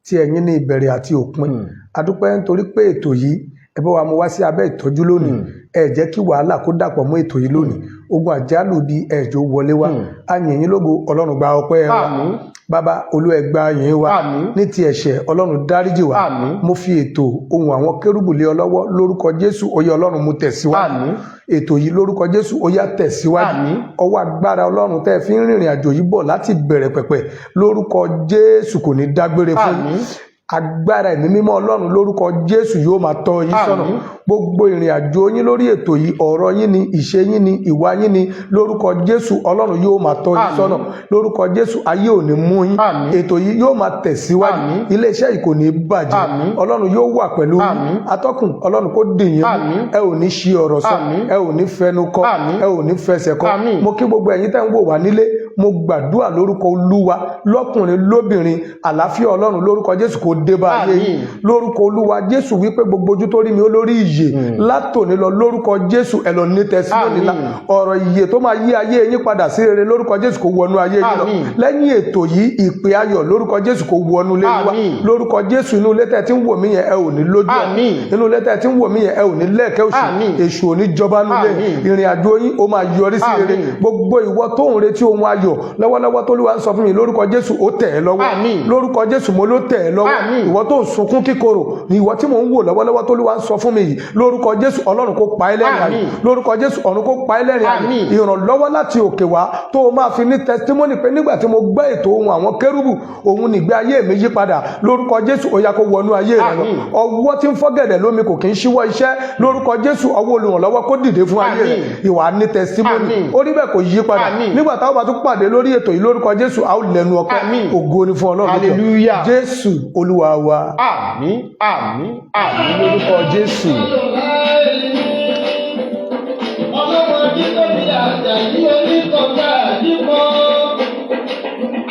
tí ẹ̀yin ní ìbẹ̀rẹ̀ àti òpin. A dúpẹ́ nítorí pé ètò yìí, ẹ bá wa mú wá sí abẹ́ ìtọ́jú lónìí. Ẹ jẹ́ kí wàhálà kó dàpọ̀ mọ́ ètò yìí lónìí. Ogun àjálù bí ẹ jò wọlé wá. A yìn yín lógo, Ọlọ́run, gba ọpẹ́ wa.
Àmín.
Bàbá olú, ẹ gba yín wa.
Àmín.
Ní ti ẹ̀ṣẹ̀, Ọlọ́run, dáríjì wa.
Àmín.
Mo fi ètò Ohùn Àwọn Kérúbù lé ọ lọ́wọ́ lórúkọ Jésù. Ó yá, Ọlọ́run, mú tẹ̀síwájú.
Àmín.
Ètò yìí, lórúkọ Jésù, ó yá, tẹ̀síwájú.
Àmín.
Ọwọ́ agbára Ọlọ́run tẹ́ ẹ fi ń rìnrìn àjò yìí bọ̀ láti bẹ̀rẹ̀ pẹ̀pẹ̀, lórúkọ Jésù, kò ní dágbére fún yín.
Àmín.
Agbára ẹ̀mí mímọ́ Ọlọ́run, lórúkọ Jésù, yóò máa tọ́ yín sọ́nà.
Àmín.
Gbogbo ìrìn àjò yín lórí ètò yìí, ọ̀rọ̀ yín ni, ìṣe yín ni, ìwà yín ni, lórúkọ Jésù, Ọlọ́run yóò máa tọ́ yín
Àmín.
sọ́nà. Lórúkọ Jésù, ayé ò ní mú yín.
Àmín.
Ètò yìí yóò máa tẹ̀síwájú.
Àmín.
Iléeṣẹ́ yìí kò ní bàjẹ́.
Àmín.
Ọlọ́run yóò wà pẹ̀lú yín.
Àmín.
Atọ́kùn, Ọlọ́run kó dì yín mú.
Àmín.
Ẹ ò ní ṣi ọ̀rọ̀ sọ.
Àmín.
Ẹ ò ní fẹnu kọ.
Àmín.
Ẹ ò ní fẹsẹ̀ kọ.
Àmín.
Mo kí gbogbo ẹ̀yin tẹ́ ń wò wá nílé. Mo gbàdúrà lórúkọ Olúwa, lọ́kùnrin lóbìnrin, àlàáfíà Ọlọ́run, lórúkọ Jésù, kó dé bá ayé yín.
Àmín.
Lórúkọ Olúwa Jésù wípé gbogbo ojú tó rí mi ó lórí ìyè. Látòní lọ, lórúkọ Jésù, ẹ lọ ní testimony ńlá.
Àmín.
Ọ̀rọ̀ ìyè tó máa yí ayé yín padà sí rere, lórúkọ Jésù, kó wọnú ayé yín lọ.
Àmín.
Lẹ́yìn ètò yìí, ìpè ayọ̀, lórúkọ Jésù, kó wọnú ilé yín wá.
Àmín.
Lórúkọ Jésù, inú ilé tẹ́ ti ń wò mí yẹn, ẹ ò ní lójú ẹ̀.
Àmín.
Inú ilé tẹ́ ti ń wò mí yẹn, ẹ ò ní lẹ́ẹ̀kẹ́ òṣì.
Àmín.
Èṣù ò ní jọba nulẹ̀.
Àmín.
Ìrìn àjò yín, ó máa yọrí sí rere.
Àmín.
Gbogbo ìwọ tó ń retí ohun ayọ̀ lọ́wọ́lọ́wọ́, tó Olúwa ń sọ fún mi, lórúkọ Jésù, ó tẹ̀ ẹ́ lọ́wọ́.
Àmín.
Lórúkọ Jésù, mo ló tẹ̀ ẹ́ lọ́wọ́.
Àmín.
Ìwọ tó ń sunkún kíkorò ní, ìwọ tí mò ń wò lọ́wọ́lọ́wọ́, tó Olúwa ń sọ fún mi yìí, lórúkọ Jésù, Ọlọ́run kó pa ẹ́ lẹ́rìn ayọ̀.
Àmín.
Lórúkọ Jésù, ọ̀run kó pa ẹ́ lẹ́rìn ayọ̀.
Àmín.
Ìrànlọ́wọ́ láti òkè wá tó o máa fi ní testimony pé nígbà tí mo gbọ́ ètò Ohun Àwọn Kérúbù, òun nìgbé ayé mi yí padà, lórúkọ Jésù, ó yá, kó wọnú ayé rẹ lọ.
Àmín.
Ọwọ́ tí ń fọ́gẹ̀dẹ̀ lómi kò kì í ṣíwọ́ iṣẹ́. Lórúkọ Jésù, ọwọ́ olùrànlọ́wọ́ kó dìde fún ayé rẹ.
Àmín.
Ìwà ní testimony.
Àmín.
Ó rí bẹ́ẹ̀, kò yí padà.
Àmín.
Nígbà táwọn bá tún pàdé lórí ètò yìí, lórúkọ Jésù, a ó lẹ́nu ọpẹ́.
Àmín.
Ògo ni fún Ọlọ́run lókè ọ̀run.
Hallelujah.
Jésù Olúwa wa.
Àmín, àmín, àmín lórúkọ Jésù.
Ọlọ́mọ jíjọ́ bí àjàyí oníkọ̀ọ́gá àdìpọ̀.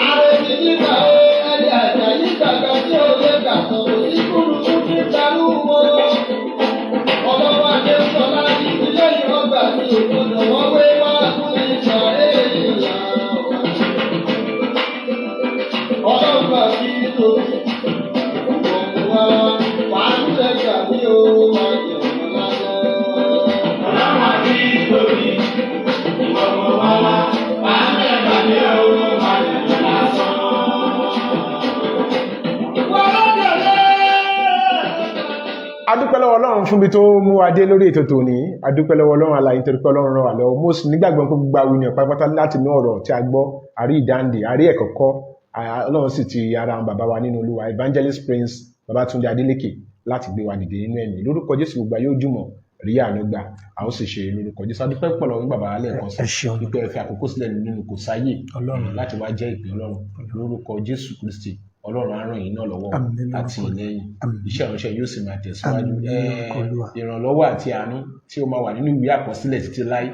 Àrètí nígbà ó ẹni àjàyí gbàgbà tí ó lè gbà tó sí kúrúkú ní parú wọn. Ọlọ́mọ Adéṣọlá ìdílé ìwọ́gbà tí ògbódò wọ́n wé wá fún ìsọ̀rẹ́ ènìyàn. Ọlọ́mọ àti tóbi, òun wá wàá ń tẹ̀gbà ní o máa yọ̀ wọ́n lálẹ́.
Ọlọ́run àti tóbi, ìwọ mọ̀ wá wá, wà á mẹ́ta ní ọ̀run máa lè lọ lásán.
Wọ́n lọ́dọ̀
Adúpẹ́ lọ́wọ́ Ọlọ́run fún bí tó mú wa dé lórí ètò tòní. Adúpẹ́ lọ́wọ́ Ọlọ́run alààyè nítorí pé Ọlọ́run ràn wá lọ́wọ́. Mo sì nígbàgbọ́ pé gbogbo àwọn ènìyàn pátápátá, láti inú ọ̀rọ̀ tí a gbọ́, àrí ìdáǹdè, àrí ẹ̀kọ́ kọ́. Ọlọ́run sì ti ara àwọn bàbá wa nínú Olúwa, Evangelist Prince Babatunde Adeleke, láti gbé wa dìde nínú ẹ̀mí. Lórúkọ Jésù, gbogbo ayé ojúmọ́ rí àánú gbà, a ó sì ṣe lórúkọ Jésù. Adúpẹ́ pọ̀ lọ́wọ́ bàbá lẹ́ẹ̀kan sí
Ẹ ṣeun.
wípé ẹ fi àkókò sílẹ̀ nínú kò sáyè
Ọlọ́run.
láti wá jẹ́ ìpè Ọlọ́run. Lórúkọ Jésù Kristi, Ọlọ́run á ràn yín náà lọ́wọ́
Àmín lórúkọ
àti ìlẹ́yìn.
Àmín.
Iṣẹ́ ìránṣẹ́ yóò sì máa tẹ̀síwájú.
Àmín lórúkọ Olúwa.
Ìrànlọ́wọ́ àti àánú tí ó máa wà nínú ìwé àkọsílẹ̀ títí láí,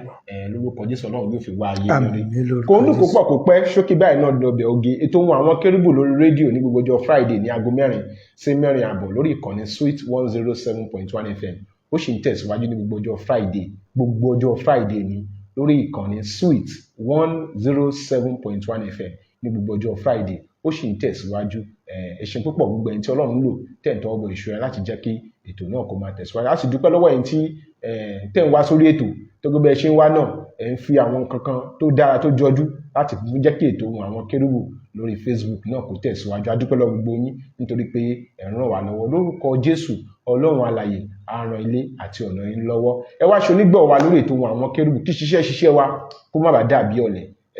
lórúkọ Jésù, Ọlọ́run yóò fi wá ayé
Àmín
rere.
lórúkọ
Kò ń dùn kó
Jésù.
pọ̀ kó pẹ́, ṣókí báyìí náà lọ́bẹ̀ oge. Ètò Ohun Àwọn Kérúbù lórí rédíò ní gbogbo ọjọ́ Friday ní aago 4 sí 4:30 lórí ìkànnì Sweet 107.1 FM, ó sì ń tẹ̀síwájú ní gbogbo ọjọ́ Friday. Gbogbo ọjọ́ Friday ní lórí ìkànnì Sweet 107.1 FM ní gbogbo ọjọ́ Friday, ó sì ń tẹ̀síwájú. Ẹ ṣeun púpọ̀, gbogbo ẹni tí Ọlọ́run lò tẹ̀ ń tọwọ́ bọ ìṣúra láti jẹ́ kí ètò náà kó máa tẹ̀síwájú. A sì dúpẹ́ lọ́wọ́ ẹni tí tẹ̀ ń wá sórí ètò tó gbé. Bẹ́ẹ̀ ṣe ń wá náà, ẹ̀ ń fi àwọn kankan tó dára tó jọjú láti fi jẹ́ kí ètò Ohun Àwọn Kérúbù lórí Facebook náà kó tẹ̀síwájú. A dúpẹ́ lọ́wọ́ gbogbo yín nítorí pé ẹ̀ ń ràn wá lọ́wọ́. Lórúkọ Jésù, Ọlọ́run alààyè á ran ilé àti ọ̀nà yín lọ́wọ́. Ẹ wá ṣe onígbọ̀wọ́ wa lórí ètò Ohun Àwọn Kérúbù kí ṣiṣẹ́ ṣiṣẹ́ wa kó má bàa dàbí ọ̀lẹ. Ẹ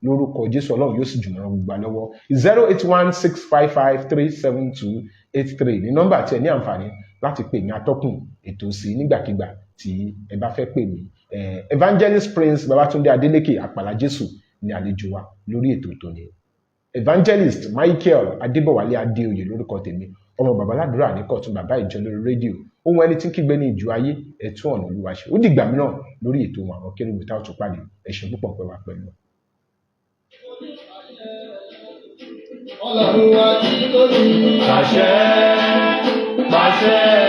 Lórúkọ Jésù, Ọlọ́run yóò sì jùmọ̀ ràn gbogbo wa lọ́wọ́. 08165537283 ní nọ́mbà tí ẹ ní àǹfààní láti pè mí, atọ́kùn ètò sí, nígbàkigbà tí ẹ bá fẹ́ pè mí. Evangelist Prince Babatunde Adeleke Àpàlà Jésù ní àlejò wa lórí ètò tòní. Evangelist Michael Adébọ̀wálé Adéoyè lórúkọ tèmi, ọmọ babaládùúrà ní kọ̀tún, bàbá ìjọ lórí rédíò, ohun ẹni tí ń kígbe ní ìjọ ayé, ẹ̀tún ọ̀nà Olúwa ṣe. Ó dìgbà mìíràn lórí ètò wọn àwọn kérúbù tá ò tún pàdé. Ẹ ṣé púpọ̀ pẹ́ wá pẹ̀lú.
Ọlọ́run wa tí tó ní.
Pàṣẹ, pàṣẹ.